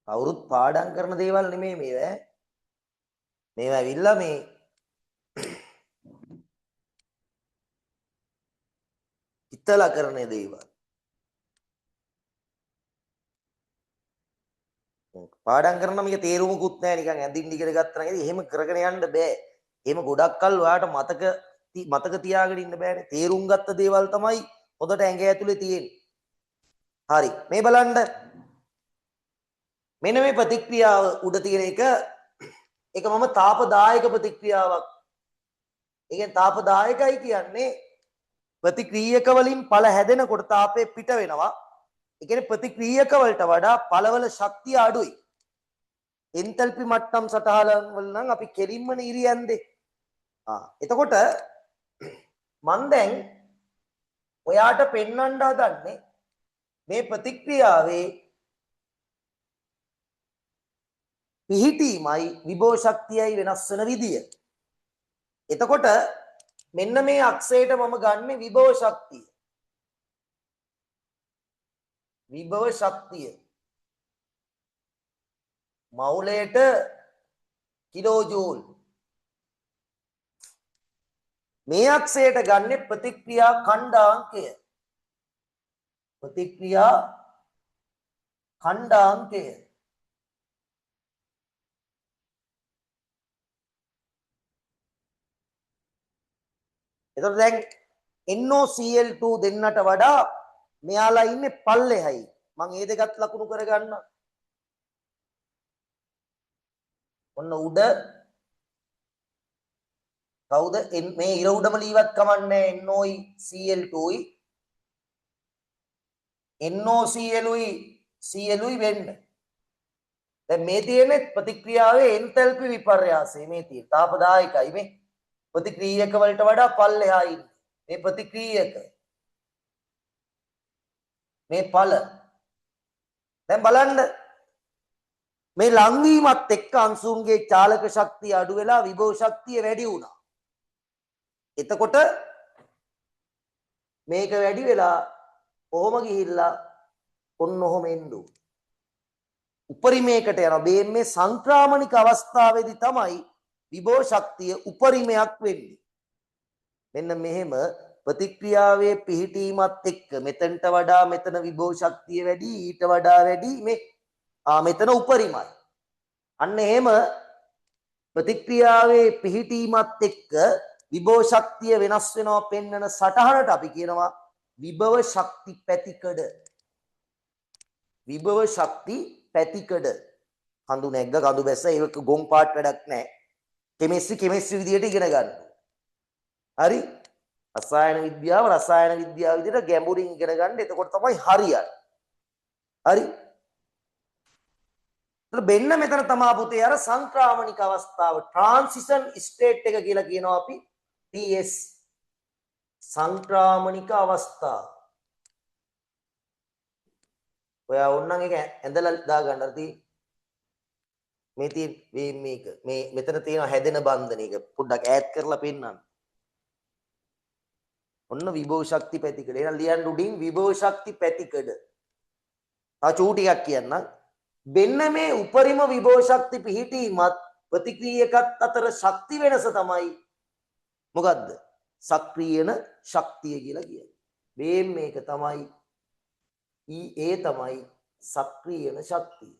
කවුරුත් පාඩම් කරන දේවල් නෙමෙයි මේවා. මේවා ඇවිල්ලා මේ හිතලා කරන දේවල්. පාඩම් කරන මේක තේරුමකුත් නෑ, නිකන් ඇඳින්න ඉගෙන ගත්තා නම් එහෙම කරගෙන යන්න බෑ. එහෙම ගොඩක් කල් ඔයාට මතක මතක තියාගෙන ඉන්න බෑනේ. තේරුම් ගත්ත දේවල් තමයි හොඳට ඇඟ ඇතුලේ තියෙන්නේ. හරි, මේ බලන්න. මෙන්න මේ ප්‍රතික්‍රියාව උඩ තියෙන එක, ඒක මම තාපදායක ප්‍රතික්‍රියාවක්. ඒ කියන්නේ තාපදායකයි කියන්නේ ප්‍රතික්‍රියක වලින් ඵල හැදෙනකොට තාපය පිට වෙනවා. ඒ කියන්නේ ප්‍රතික්‍රියක වලට වඩා ඵලවල ශක්තිය අඩුයි. එන්තල්පි මට්ටම් සටහන වල නම් අපි කෙලින්මනේ ඉරි ඇන්දේ. එතකොට මං දැන් ඔයාට පෙන්වන්න හදන්නේ මේ ප්‍රතික්‍රියාවේ පිහිටීමයි විභව ශක්තියයි වෙනස් වෙන විදිය. එතකොට මෙන්න මේ අක්ෂයට මම ගන්නෙ විභව ශක්තිය. විභව ශක්තිය මවුලයට කිලෝ ජූල්. මේ අක්ෂයට ගන්නෙ ප්‍රතික්‍රියා ඛණ්ඩාංකය. ප්‍රතික්‍රියා ඛණ්ඩාංකය. එතකොට දැන් NOCl2 දෙන්නට වඩා මෙයාලා ඉන්නේ පල්ලෙහයි. මං ඒ දෙකත් ලකුණු කරගන්න. ඔන්න උඩ කවුද මේ ඉර උඩම ලීවත් කමන්නේ NOයි Cl2යි NOClුයි Clුයි වෙන්න. දැන් මේ තියෙන්නේ ප්‍රතික්‍රියාවේ එන්තල්පි විපර්යාසය. මේ තියෙන තාපදායකයි මේ ප්‍රතික්‍රියක වලට වඩා පල්ලෙහා ඉන්නේ. මේ ප්‍රතික්‍රියක මේ ඵල. දැන් බලන්න මේ ලංවීමත් එක්ක අංශුන්ගේ චාලක ශක්තිය අඩු වෙලා විභව ශක්තිය වැඩි වුණා. එතකොට මේක වැඩි වෙලා කොහොම ගිහිල්ලා ඔන්න ඔහොම එන්න ඕන. උපරිමයකට යනවා. මේ සංක්‍රාමණික අවස්ථාවේදී තමයි විභව ශක්තිය උපරිමයක් වෙන්නේ. මෙන්න මෙහෙම ප්‍රතික්‍රියාවේ පිහිටීමත් එක්ක මෙතනට වඩා මෙතන විභව ශක්තිය වැඩි, ඊට වඩා වැඩි, මේ මෙතන උපරිමයි. අන්න එහෙම ප්‍රතික්‍රියාවේ පිහිටීමත් එක්ක විභව ශක්තිය වෙනස් වෙනවා පෙන්වන සටහනට අපි කියනවා විභව ශක්ති පැතිකඩ. විභව ශක්ති පැතිකඩ. කඳු නැග්ග කඳු බැස්ස ඒක ගොන් පාට් වැඩක් නෑ. කෙමිස්ට්‍රි කෙමිස්ට්‍රි විදියට ඉගෙන ගන්න. හරි? රසායන විද්‍යාව රසායන විද්‍යාව විදියට ගැඹුරින් ඉගෙන ගන්න. එතකොට තමයි හරියන්නේ. හරි? එතකොට මෙන්න මෙතන තමා පුතේ අර සංක්‍රාමණික අවස්ථාව ට්‍රාන්සිෂන් ස්ටේට් එක කියලා කියනවා අපි TS. සංක්‍රාමණික අවස්ථාව. ඔයා ඕනනම් ඒක ඇඳලා දාගන්න. අර තියෙන්නේ මේ තියෙන මේ මේක මේ මෙතන තියෙන හැදෙන බන්ධන එක පොඩ්ඩක් ඈත් කරලා පෙන්නන්න. ඔන්න විභව ශක්ති පැතිකඩ. එහෙනම් ලියන්න උඩින් විභව ශක්ති පැතිකඩ. තව චූටි එකක් කියන්නම්. මෙන්න මේ උපරිම විභව ශක්ති පිහිටීමත් ප්‍රතික්‍රියකත් අතර ශක්ති වෙනස තමයි මොකද්ද? සක්‍රියන ශක්තිය කියලා කියන්නේ. මේ මේක තමයි EA තමයි සක්‍රියන ශක්තිය.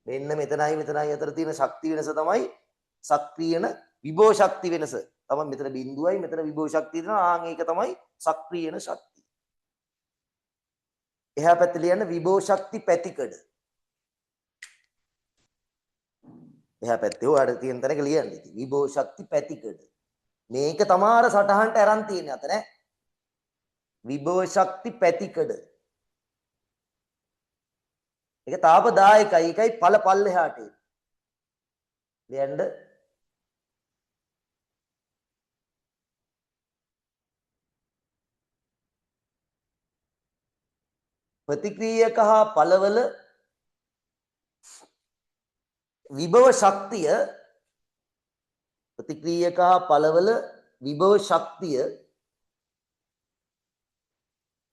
මෙන්න මෙතනයි මෙතනයි අතර තියෙන ශක්ති වෙනස තමයි සක්‍රියන විභව ශක්ති වෙනස. තමයි මෙතන බිඳුවයි මෙතන විභව ශක්තිය තියෙනවා. ආන් ඒක තමයි සක්‍රියන ශක්තිය. එහා පැත්තේ ලියන්න විභව ශක්ති පැතිකඩ. එහා පැත්තේ ඔයාලට තියෙන තැනක ලියන්න ඉතින් විභව ශක්ති පැතිකඩ. මේක තමයි අර සටහනට අරන් තියෙන්නේ අත නෑ. විභව ශක්ති පැතිකඩ. ඒක තාපදායකයි. ඒකයි ඵල පල්ලෙහාට එන්නේ. ලියන්න ප්‍රතික්‍රියක හා ඵලවල විභව ශක්තිය ප්‍රතික්‍රියක හා ඵලවල විභව ශක්තිය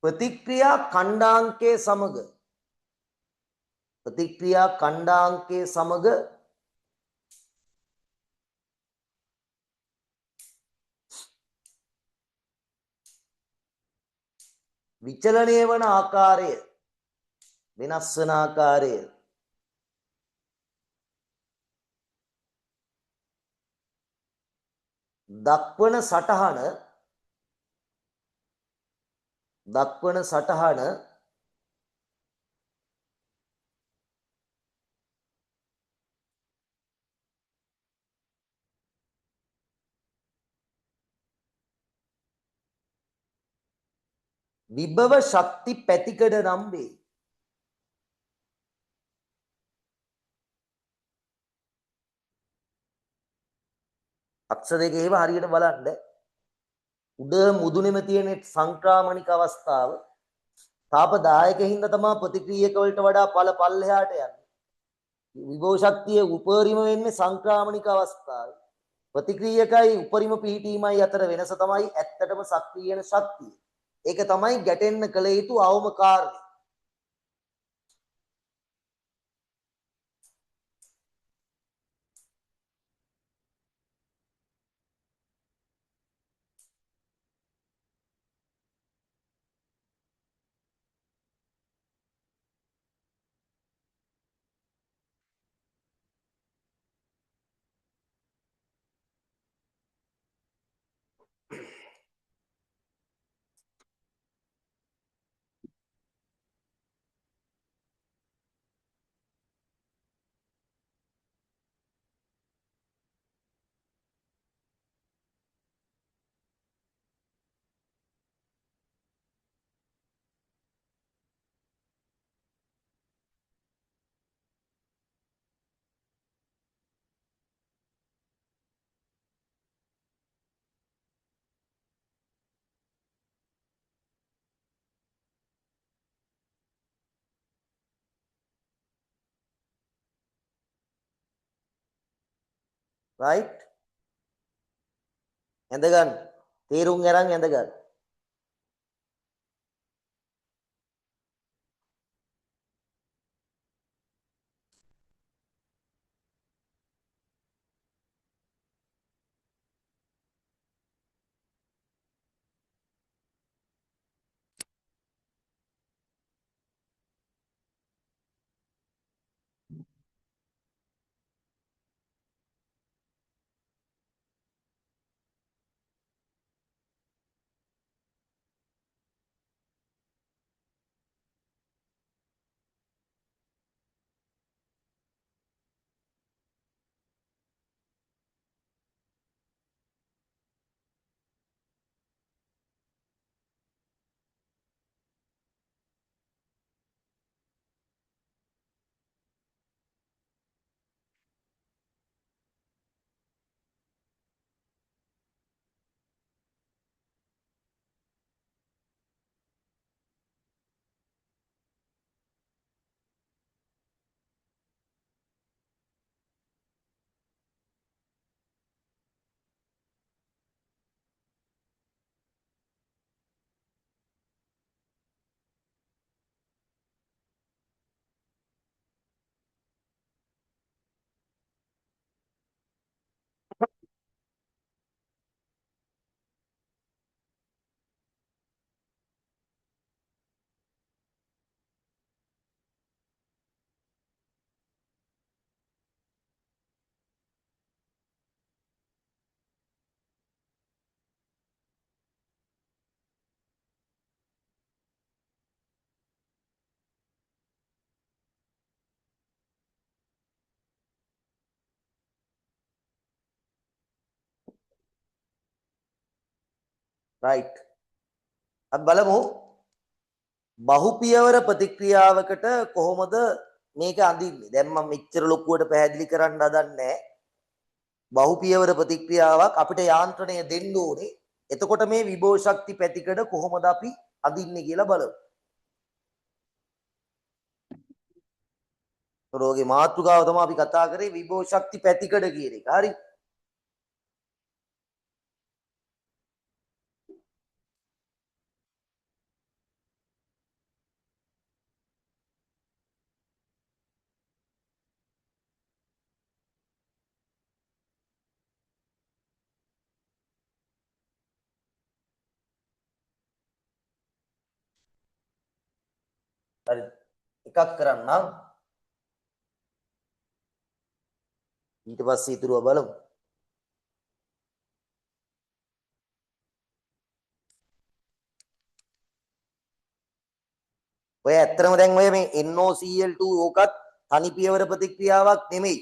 ප්‍රතික්‍රියා ඛණ්ඩාංකය සමග, ප්‍රතික්‍රියා ඛණ්ඩාංකය සමග විචලනය වන ආකාරය, වෙනස් වන ආකාරය දක්වන සටහන, දක්වන සටහන විභව ශක්ති පැතිකඩ නම් වේ. අක්ෂර දෙක එහෙම හරියට බලන්න. උඩ මුදුනේම තියෙන සංක්‍රාමණික අවස්ථාව තාපදායක හින්දා තමා ප්‍රතික්‍රියක වලට වඩා ඵල පල්ලෙහාට යන්නේ. විභව ශක්තිය උපරිම වෙන්නේ සංක්‍රාමණික අවස්ථාවේ. ප්‍රතික්‍රියකයි උපරිම පිහිටීමයි අතර වෙනස තමයි ඇත්තටම සක්‍රියන ශක්තිය. ඒක තමයි ගැටෙන්න කළ යුතු අවම කාර්යය. Right? ඇඳ ගන්න. තේරුම් අරන් ඇඳ ගන්න. රයිට්. අපි බලමු බහුපියවර ප්‍රතික්‍රියාවකට කොහොමද මේක අඳින්නේ. දැන් මම මෙච්චර ලොකුවට පැහැදිලි කරන්න හදන්නේ නැහැ. බහුපියවර ප්‍රතික්‍රියාවක් අපිට යාන්ත්‍රණය දෙන්න ඕනේ. එතකොට මේ විභව ශක්ති පැතිකඩ කොහොමද අපි අඳින්නේ කියලා බලමු. රෝගේ මාතෘකාව තමයි අපි කතා කරේ විභව ශක්ති පැතිකඩ කියන එක. හරි. හරි, එකක් කරන්නම්. ඊට පස්සේ ඉතුරුව බලමු. ඔය ඇත්තටම දැන් ඔය මේ NOCl2 ඕකත් තනි පියවර ප්‍රතික්‍රියාවක් නෙමෙයි.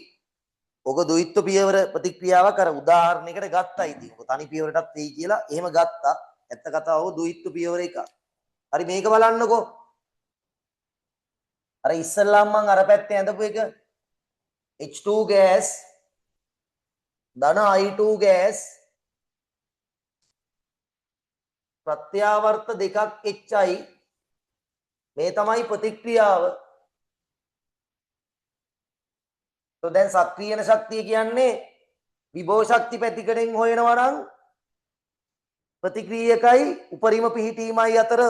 ඔක ද්විත්ව පියවර ප්‍රතික්‍රියාවක් අර උදාහරණයකට ගත්තා ඉතින්. ඔක තනි පියවරටත් වෙයි කියලා එහෙම ගත්තා. ඇත්ත කතාව ඔක ද්විත්ව පියවර එකක්. හරි, මේක බලන්නකෝ. අර ඉස්සල්ලාම මං අර පැත්තේ ඇඳපු එක H2 gas ධන I2 gas ප්‍රත්‍යාවර්ත දෙකක් HI, මේ තමයි ප්‍රතික්‍රියාව. તો දැන් සක්‍රියන ශක්තිය කියන්නේ විභව ශක්ති පැතිකඩෙන් හොයනවා නම් ප්‍රතික්‍රියකයි උපරිම පිහිටීමයි අතර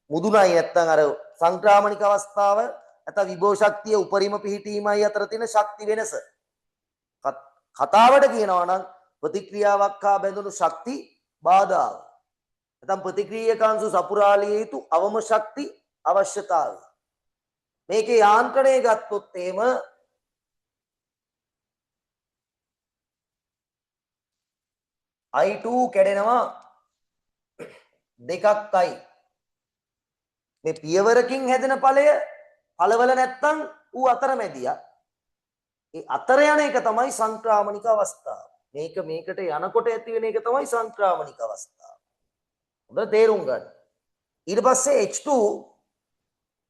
මුදුනයි, නැත්තම් අර සංක්‍රාමණික අවස්ථාව නැත්නම් විභව ශක්තිය උපරිම පිහිටීමයි අතර තියෙන ශක්ති වෙනස. කතාවට කියනවා නම් ප්‍රතික්‍රියාවක් හා බැඳුණු ශක්ති බාධාව. නැත්නම් ප්‍රතික්‍රියක අංශු සපුරාලිය යුතු අවම ශක්ති අවශ්‍යතාවය. මේකේ යාන්ත්‍රණය ගත්තොත් එහෙම I2 කැඩෙනවා දෙකක් I. මේ පියවරකින් හැදෙන ඵලය ඵලවල නැත්තම් ඌ අතරමැදියා. ඒ අතර යන එක තමයි සංක්‍රාමණික අවස්ථාව. මේක මේකට යනකොට ඇති වෙන එක තමයි සංක්‍රාමණික අවස්ථාව. හොඳට තේරුම් ගන්න. ඊට පස්සේ H2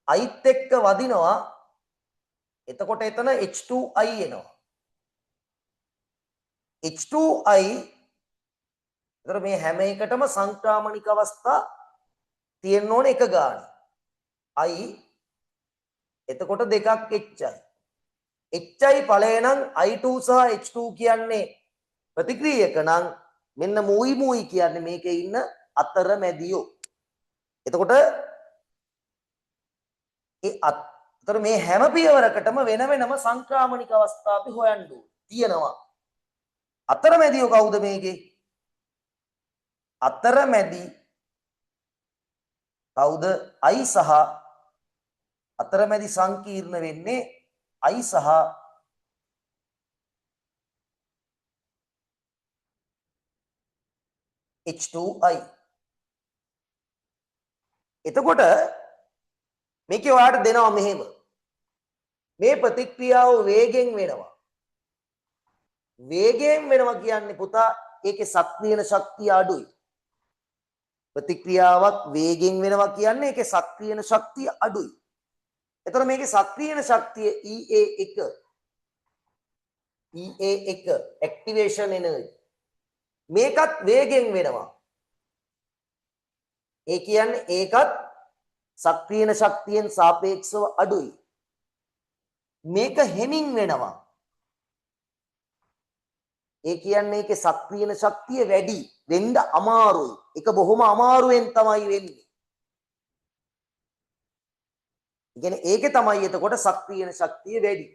අයිත් එක්ක වදිනවා. එතකොට එතන H2I එනවා. H2I එතකොට මේ හැම එකටම සංක්‍රාමණික අවස්ථා තියෙන්න ඕන එක ගානේ. I එතකොට දෙකක් HI. HI ඵලය නම් I2 සහ H2 කියන්නේ ප්‍රතික්‍රියක නම් මෙන්න මුයි මුයි කියන්නේ මේකේ ඉන්න අතරමැදියෝ. එතකොට ඒ අතර මේ හැම පියවරකටම වෙන වෙනම සංක්‍රාමණික අවස්ථා අපි හොයන්න ඕනේ. තියෙනවා. අතරමැදියෝ කවුද මේකේ? අතරමැදි කවුද? I සහ අතරමැදි සංකීර්ණ වෙන්නේ I සහ H2I. එතකොට මේකේ ඔයාලට දෙනවා මෙහෙම. මේ ප්‍රතික්‍රියාව වේගෙන් වෙනවා. වේගයෙන් වෙනවා කියන්නේ පුතා ඒකේ සක්‍රියන ශක්තිය අඩුයි. ප්‍රතික්‍රියාවක් වේගෙන් වෙනවා කියන්නේ ඒකේ සක්‍රියන ශක්තිය අඩුයි. එතකොට මේකේ සක්‍රියන ශක්තිය EA1 EA1 activation energy. මේකත් වේගෙන් වෙනවා. ඒ කියන්නේ ඒකත් සක්‍රියන ශක්තියෙන් සාපේක්ෂව අඩුයි. මේක හෙමින් වෙනවා. ඒ කියන්නේ ඒකේ සක්‍රියන ශක්තිය වැඩි වෙන්න අමාරුයි. ඒක බොහොම අමාරුවෙන් තමයි වෙන්නේ. ඒ කියන්නේ ඒකේ තමයි එතකොට සක්‍රියන ශක්තිය වැඩි.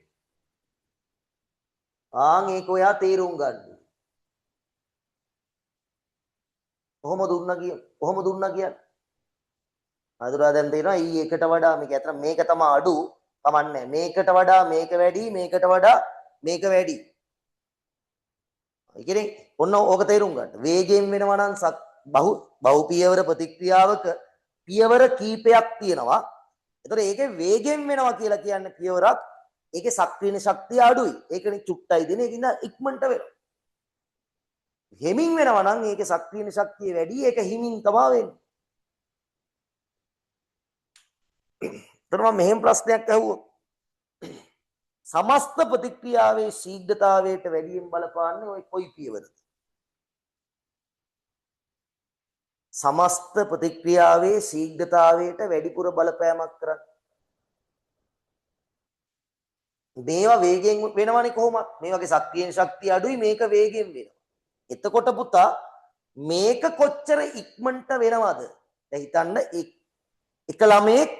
ආන් ඒක ඔයා තේරුම් ගන්න. කොහොම දුන්නා කිය? කොහොම දුන්නා කියන්නේ? අදුරා දැන් තේරෙනවා ඊ එකට වඩා මේක ඇත්තට මේක තමයි අඩු. කමන්නේ. මේකට වඩා මේක වැඩි, මේකට වඩා මේක වැඩි. ඒ කියන්නේ ඔන්න ඕක තේරුම් ගන්න. වේගයෙන් වෙනවා නම් බහු පියවර ප්‍රතික්‍රියාවක පියවර කීපයක් තියෙනවා. ඒතර ඒකේ වේගයෙන් වෙනවා කියලා කියන්නේ පියවරක් ඒකේ සක්‍රියන ශක්තිය අඩුයි. ඒකනේ චුට්ටයි දෙන. ඒකින්ද ඉක්මනට වෙනවා. හෙමින් වෙනවා නම් ඒකේ සක්‍රියන ශක්තිය වැඩි. ඒක හිමින් තමයි වෙන්නේ. ඒතර මම මෙහෙම ප්‍රශ්නයක් අහුවොත් සමස්ත ප්‍රතික්‍රියාවේ ශීඝ්‍රතාවයට වැඩියෙන් බලපාන්නේ ඔය කොයි පියවරද? සමස්ත ප්‍රතික්‍රියාවේ ශීඝ්‍රතාවයට වැඩිපුර බලපෑමක් කරන්නේ. මේවා වේගයෙන් වෙනවනේ කොහොමත්. මේ වගේ සක්‍රියන ශක්තිය අඩුයි මේක වේගයෙන් වෙනවා. එතකොට පුතා මේක කොච්චර ඉක්මනට වෙනවද? දැන් හිතන්න එක ළමයෙක්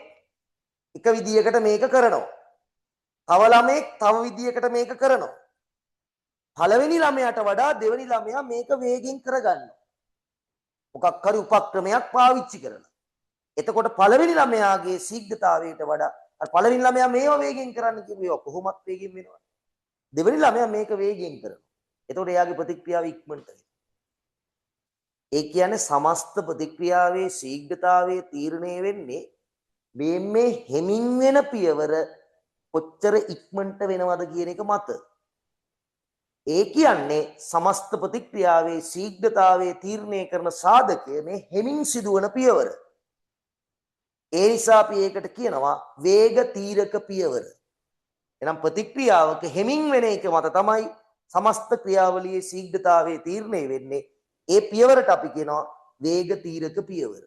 එක විදියකට මේක කරනවා. තව ළමයෙක් තව විදියකට මේක කරනවා. පළවෙනි ළමයාට වඩා දෙවෙනි ළමයා මේක වේගෙන් කරගන්නවා. මොකක් හරි උපක්‍රමයක් පාවිච්චි කරලා. එතකොට පළවෙනි ළමයාගේ ශීඝ්‍රතාවයට වඩා අර පළවෙනි ළමයා මේවා වේගෙන් කරන්න කිව්වේ ඒවා කොහොමත් වේගෙන් වෙනවා. දෙවෙනි ළමයා මේක වේගෙන් කරනවා. එතකොට එයාගේ ප්‍රතික්‍රියාව ඉක්මනට වෙනවා. ඒ කියන්නේ සමස්ත ප්‍රතික්‍රියාවේ ශීඝ්‍රතාවයේ තීරණය වෙන්නේ මේ හෙමින් වෙන පියවර කොච්චර ඉක්මනට වෙනවද කියන එක මත. ඒ කියන්නේ සමස්ත ප්‍රතික්‍රියාවේ ශීඝ්‍රතාවයේ තීරණය කරන සාධකය මේ හෙමින් සිදුවන පියවර. ඒ නිසා අපි ඒකට කියනවා වේග තීරක පියවර. එහෙනම් ප්‍රතික්‍රියාවක හෙමින් වෙන එක මත තමයි සමස්ත ක්‍රියාවලියේ ශීඝ්‍රතාවයේ තීරණය වෙන්නේ. ඒ පියවරට අපි කියනවා වේග තීරක පියවර.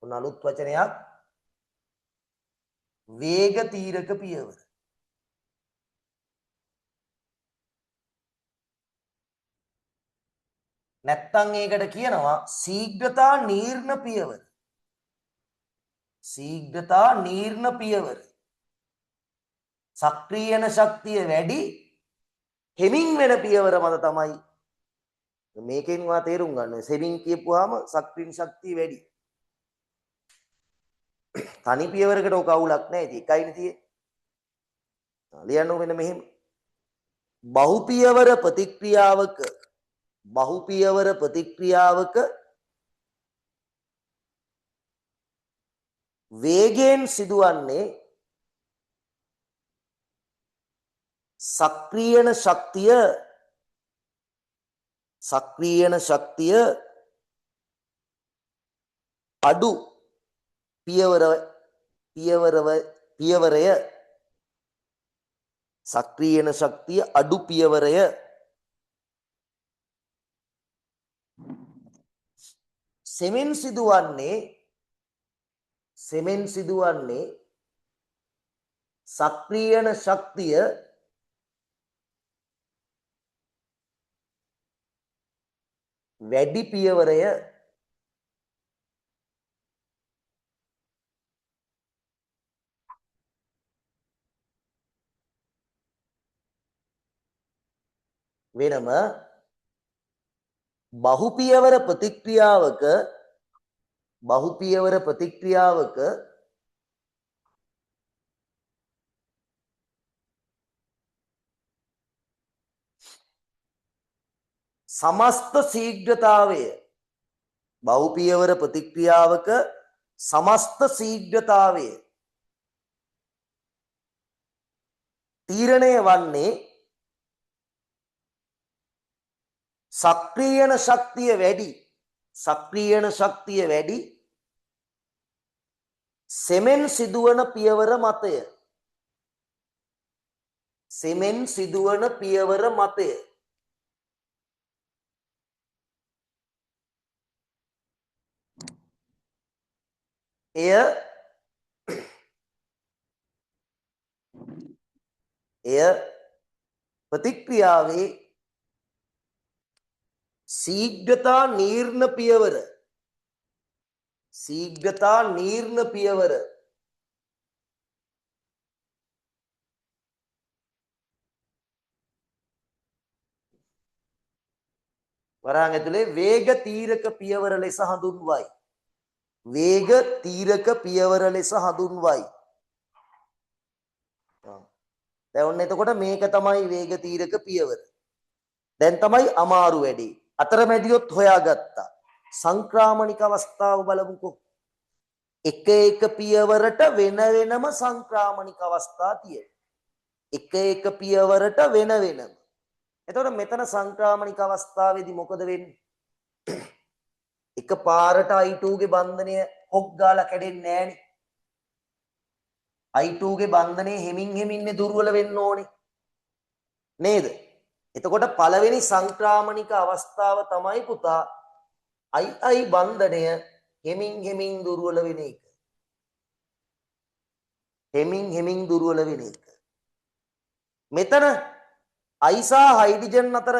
ඔන්න අලුත් වචනයක්, වේග තීරක පියවර. නැත්තම් ඒකට කියනවා ශීඝ්‍රතා නීර්ණ පියවර. ශීඝ්‍රතා නීර්ණ පියවර. සක්‍රියන ශක්තිය වැඩි හෙමින් වෙන පියවර මත තමයි. මේකෙන් වා තේරුම් ගන්න. හෙමින් කියපුවාම සක්‍රියන ශක්තිය වැඩි. තනි පියවරකට ඔක අවුලක් නෑ. ඉතින් එකයිනේ තියෙන්නේ. ලියන්න වෙන මෙහෙම. බහු පියවර ප්‍රතික්‍රියාවක බහු පියවර ප්‍රතික්‍රියාවක වේගයෙන් සිදුවන්නේ සක්‍රියන ශක්තිය සක්‍රියන ශක්තිය අඩු පියවර පියවරය සක්‍රියන ශක්තිය අඩු පියවරය සෙමෙන් සිදුවන්නේ සක්‍රියන ශක්තිය වැඩි පියවරය. වෙනම බහු පියවර ප්‍රතික්‍රියාවක බහු පියවර ප්‍රතික්‍රියාවක සමස්ත ශීඝ්‍රතාවය බහු පියවර ප්‍රතික්‍රියාවක සමස්ත ශීඝ්‍රතාවය තීරණය වන්නේ සක්‍රියන ශක්තිය වැඩි සක්‍රියන ශක්තිය වැඩි සෙමෙන් සිදුවන පියවර මතය සෙමෙන් සිදුවන පියවර මතය. එය එය ප්‍රතික්‍රියාවේ ශීඝ්‍රතා නීර්ණ පියවර ශීඝ්‍රතා නීර්ණ පියවර වරහන් ඇතුලේ වේග තීරක පියවර ලෙස හඳුන්වයි. වේග තීරක පියවර ලෙස හඳුන්වයි. දැන් ඔන්න එතකොට මේක තමයි වේග තීරක පියවර. දැන් තමයි අමාරු වැඩේ. අතරමැදියොත් හොයාගත්තා. සංක්‍රාමණික අවස්ථාව බලමුකෝ. එක එක පියවරට වෙන වෙනම සංක්‍රාමණික අවස්ථා තියෙනවා. එක එක පියවරට වෙන වෙනම. එතකොට මෙතන සංක්‍රාමණික අවස්ථාවේදී මොකද වෙන්නේ? එක පාරට I2 ගේ බන්ධනය හොක් ගාලා කැඩෙන්නේ නෑනේ. I2 ගේ බන්ධනය හෙමින් හෙමින්නේ දුර්වල වෙන්න ඕනේ. නේද? එතකොට පළවෙනි සංක්‍රාමණික අවස්ථාව තමයි පුතා II බන්ධනය හෙමින් හෙමින් දුර්වල වෙන එක. හෙමින් හෙමින් දුර්වල වෙන එක. මෙතන I සහ හයිඩ්‍රජන් අතර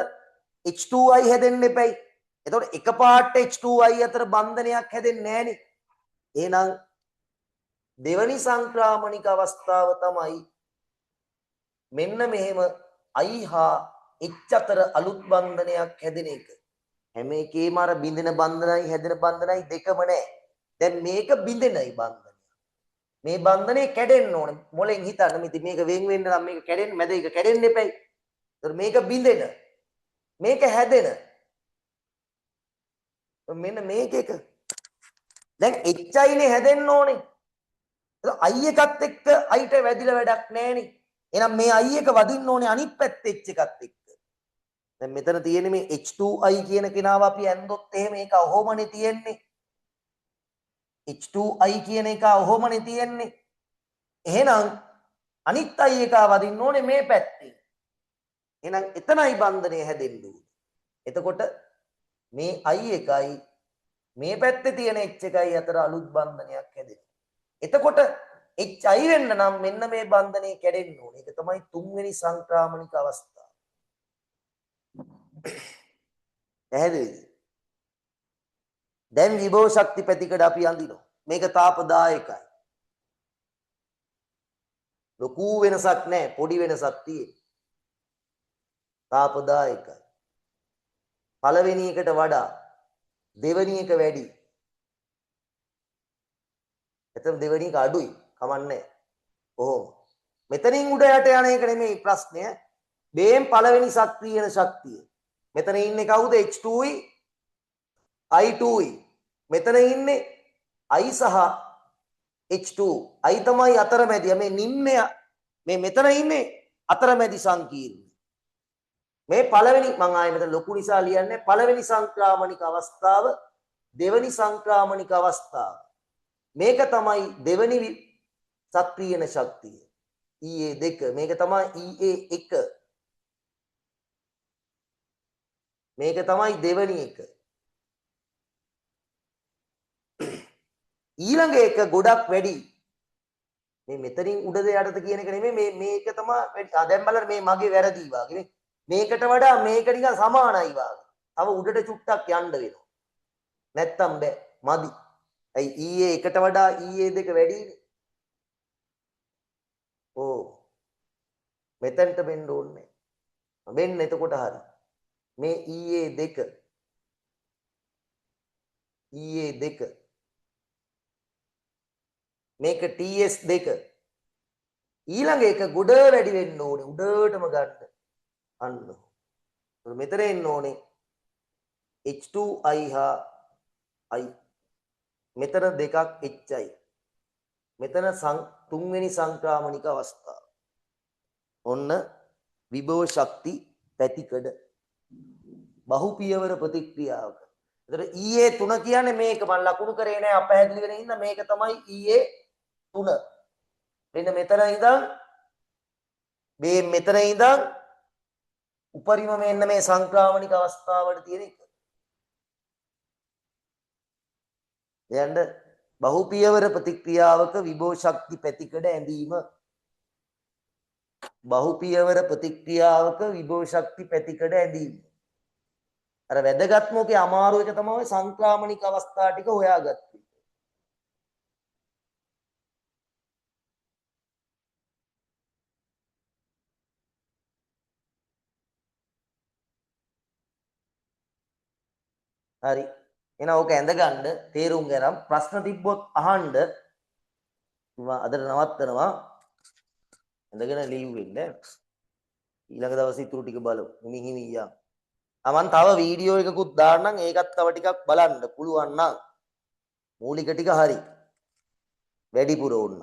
H2I හැදෙන්න එපැයි. එතකොට එකපාරට H2I අතර බන්ධනයක් හැදෙන්නේ නෑනේ. එහෙනම් දෙවනි සංක්‍රාමණික අවස්ථාව තමයි මෙන්න මෙහෙම I හා H අතර අලුත් බන්ධනයක් හැදෙන එක. හැම එකේම අර බිඳෙන බන්ධනයි හැදෙන බන්ධනයි දෙකම නෑ. දැන් මේක බිඳෙනයි බන්ධනය. මේ බන්ධනේ කැඩෙන්න ඕනේ. මොලෙන් හිතන්න ඉතින් මේක වෙන් වෙන්න නම් මේක කැඩෙන්න මැද එක කැඩෙන්න එපැයි. ඒතර මේක බිඳෙන. මේක හැදෙන. මෙන්න මේක එක. දැන් HI නේ හැදෙන්න ඕනේ. ඒතර I එකත් එක්ක I ට වැදිලා වැඩක් නෑනේ. එහෙනම් මේ I එක වදින්න ඕනේ අනිත් පැත්තේ H එකත් එක්ක. දැන් මෙතන තියෙන්නේ මේ H2I කියන කෙනාව අපි ඇන්දොත් එහෙම ඒක ඔහොමනේ තියෙන්නේ. H2I කියන එක ඔහොමනේ තියෙන්නේ. එහෙනම් අනිත් I එක වදින්න ඕනේ මේ පැත්තේ. එහෙනම් එතනයි බන්ධනය හැදෙන්න ඕනේ. එතකොට මේ I එකයි මේ පැත්තේ තියෙන H එකයි අතර අලුත් බන්ධනයක් හැදෙනවා. එතකොට HI වෙන්න නම් මෙන්න මේ බන්ධනය කැඩෙන්න ඕනේ. ඒක තමයි තුන්වෙනි සංක්‍රාමණික අවස්ථාව. පැහැදිලිද? දැන් විභව ශක්ති පැතිකඩ අපි අඳිනවා. මේක තාපදායකයි. ලොකු වෙනසක් නෑ, පොඩි වෙනසක් තියෙනවා. තාපදායකයි. පළවෙනි එකට වඩා දෙවෙනි එක වැඩි. එතන දෙවෙනි එක අඩුයි. කමන්නේ. කොහොම? මෙතනින් උඩ යට යන එක නෙමෙයි ප්‍රශ්නය. බේම් පළවෙනි සක්‍රියන ශක්තිය. මෙතන ඉන්නේ කවුද? H2යි I2යි. මෙතන ඉන්නේ I සහ H2. I තමයි අතරමැදි. මේ නිම්නය මේ මෙතන ඉන්නේ අතරමැදි සංකීර්ණ. මේ පළවෙනි මං ආයේ මෙතන ලොකු නිසා ලියන්නේ පළවෙනි සංක්‍රාමණික අවස්ථාව, දෙවෙනි සංක්‍රාමණික අවස්ථාව. මේක තමයි දෙවෙනි සක්‍රියන ශක්තිය. EA2. මේක තමයි EA1. මේක තමයි දෙවෙනි එක. ඊළඟ එක ගොඩක් වැඩි. මේ මෙතනින් උඩද යටද කියන එක නෙමෙයි, මේ මේක තමයි වැඩි. ආ දැන් බලන්න මේ මගේ වැරදි වාගේ නේ. මේකට වඩා මේක නිකන් සමානයි වාගේ. තව උඩට චුට්ටක් යන්න වෙනවා. නැත්තම් බෑ. මදි. ඇයි EA එකට වඩා EA දෙක වැඩිනේ. ඕ මෙතනට වෙන්න ඕනේ. වෙන්න එතකොට හරි. මේ EA දෙක EA දෙක මේක TS දෙක. ඊළඟ එක ගොඩ වැඩි වෙන්න ඕනේ. උඩටම ගන්න. අන්න. මෙතන එන්න ඕනේ H2I හා I. මෙතන දෙකක් HI. මෙතන තුන්වෙනි සංක්‍රාමණික අවස්ථාව. ඔන්න විභව ශක්ති පැතිකඩ බහුපියවර ප්‍රතික්‍රියාවක. එතකොට EA 3 කියන්නේ මේක මම ලකුණු කරේ නෑ අපැහැදිලි වෙන හින්දා මේක තමයි EA 3. මෙන්න මෙතන ඉඳන් මේ මෙතන ඉඳන් උපරිම මෙන්න මේ සංක්‍රාමණික අවස්ථාවට තියෙන එක. එයන්ද බහුපියවර ප්‍රතික්‍රියාවක විභව ශක්ති පැතිකඩ ඇඳීම. බහුපියවර ප්‍රතික්‍රියාවක විභව ශක්ති පැතිකඩ ඇඳීම. අර වැදගත්ම ඔකේ අමාරු එක තමයි සංක්‍රාමණික අවස්ථා ටික හොයාගත්තේ. හරි. එහෙනම් ඕක ඇඳ ගන්න, තේරුම් ගන්න, ප්‍රශ්න තිබ්බොත් අහන්න. මම අදට නවත්තනවා. ඇඳගෙන ලීව් වෙන්න. ඊළඟ දවසේ ඉතුරු ටික බලමු. හිමි හිමි යා. මං තව වීඩියෝ එකකුත් දාන්නම්, ඒකත් තව ටිකක් බලන්න පුළුවන් නම්. මූලික ටික හරි. වැඩිපුර ඕන.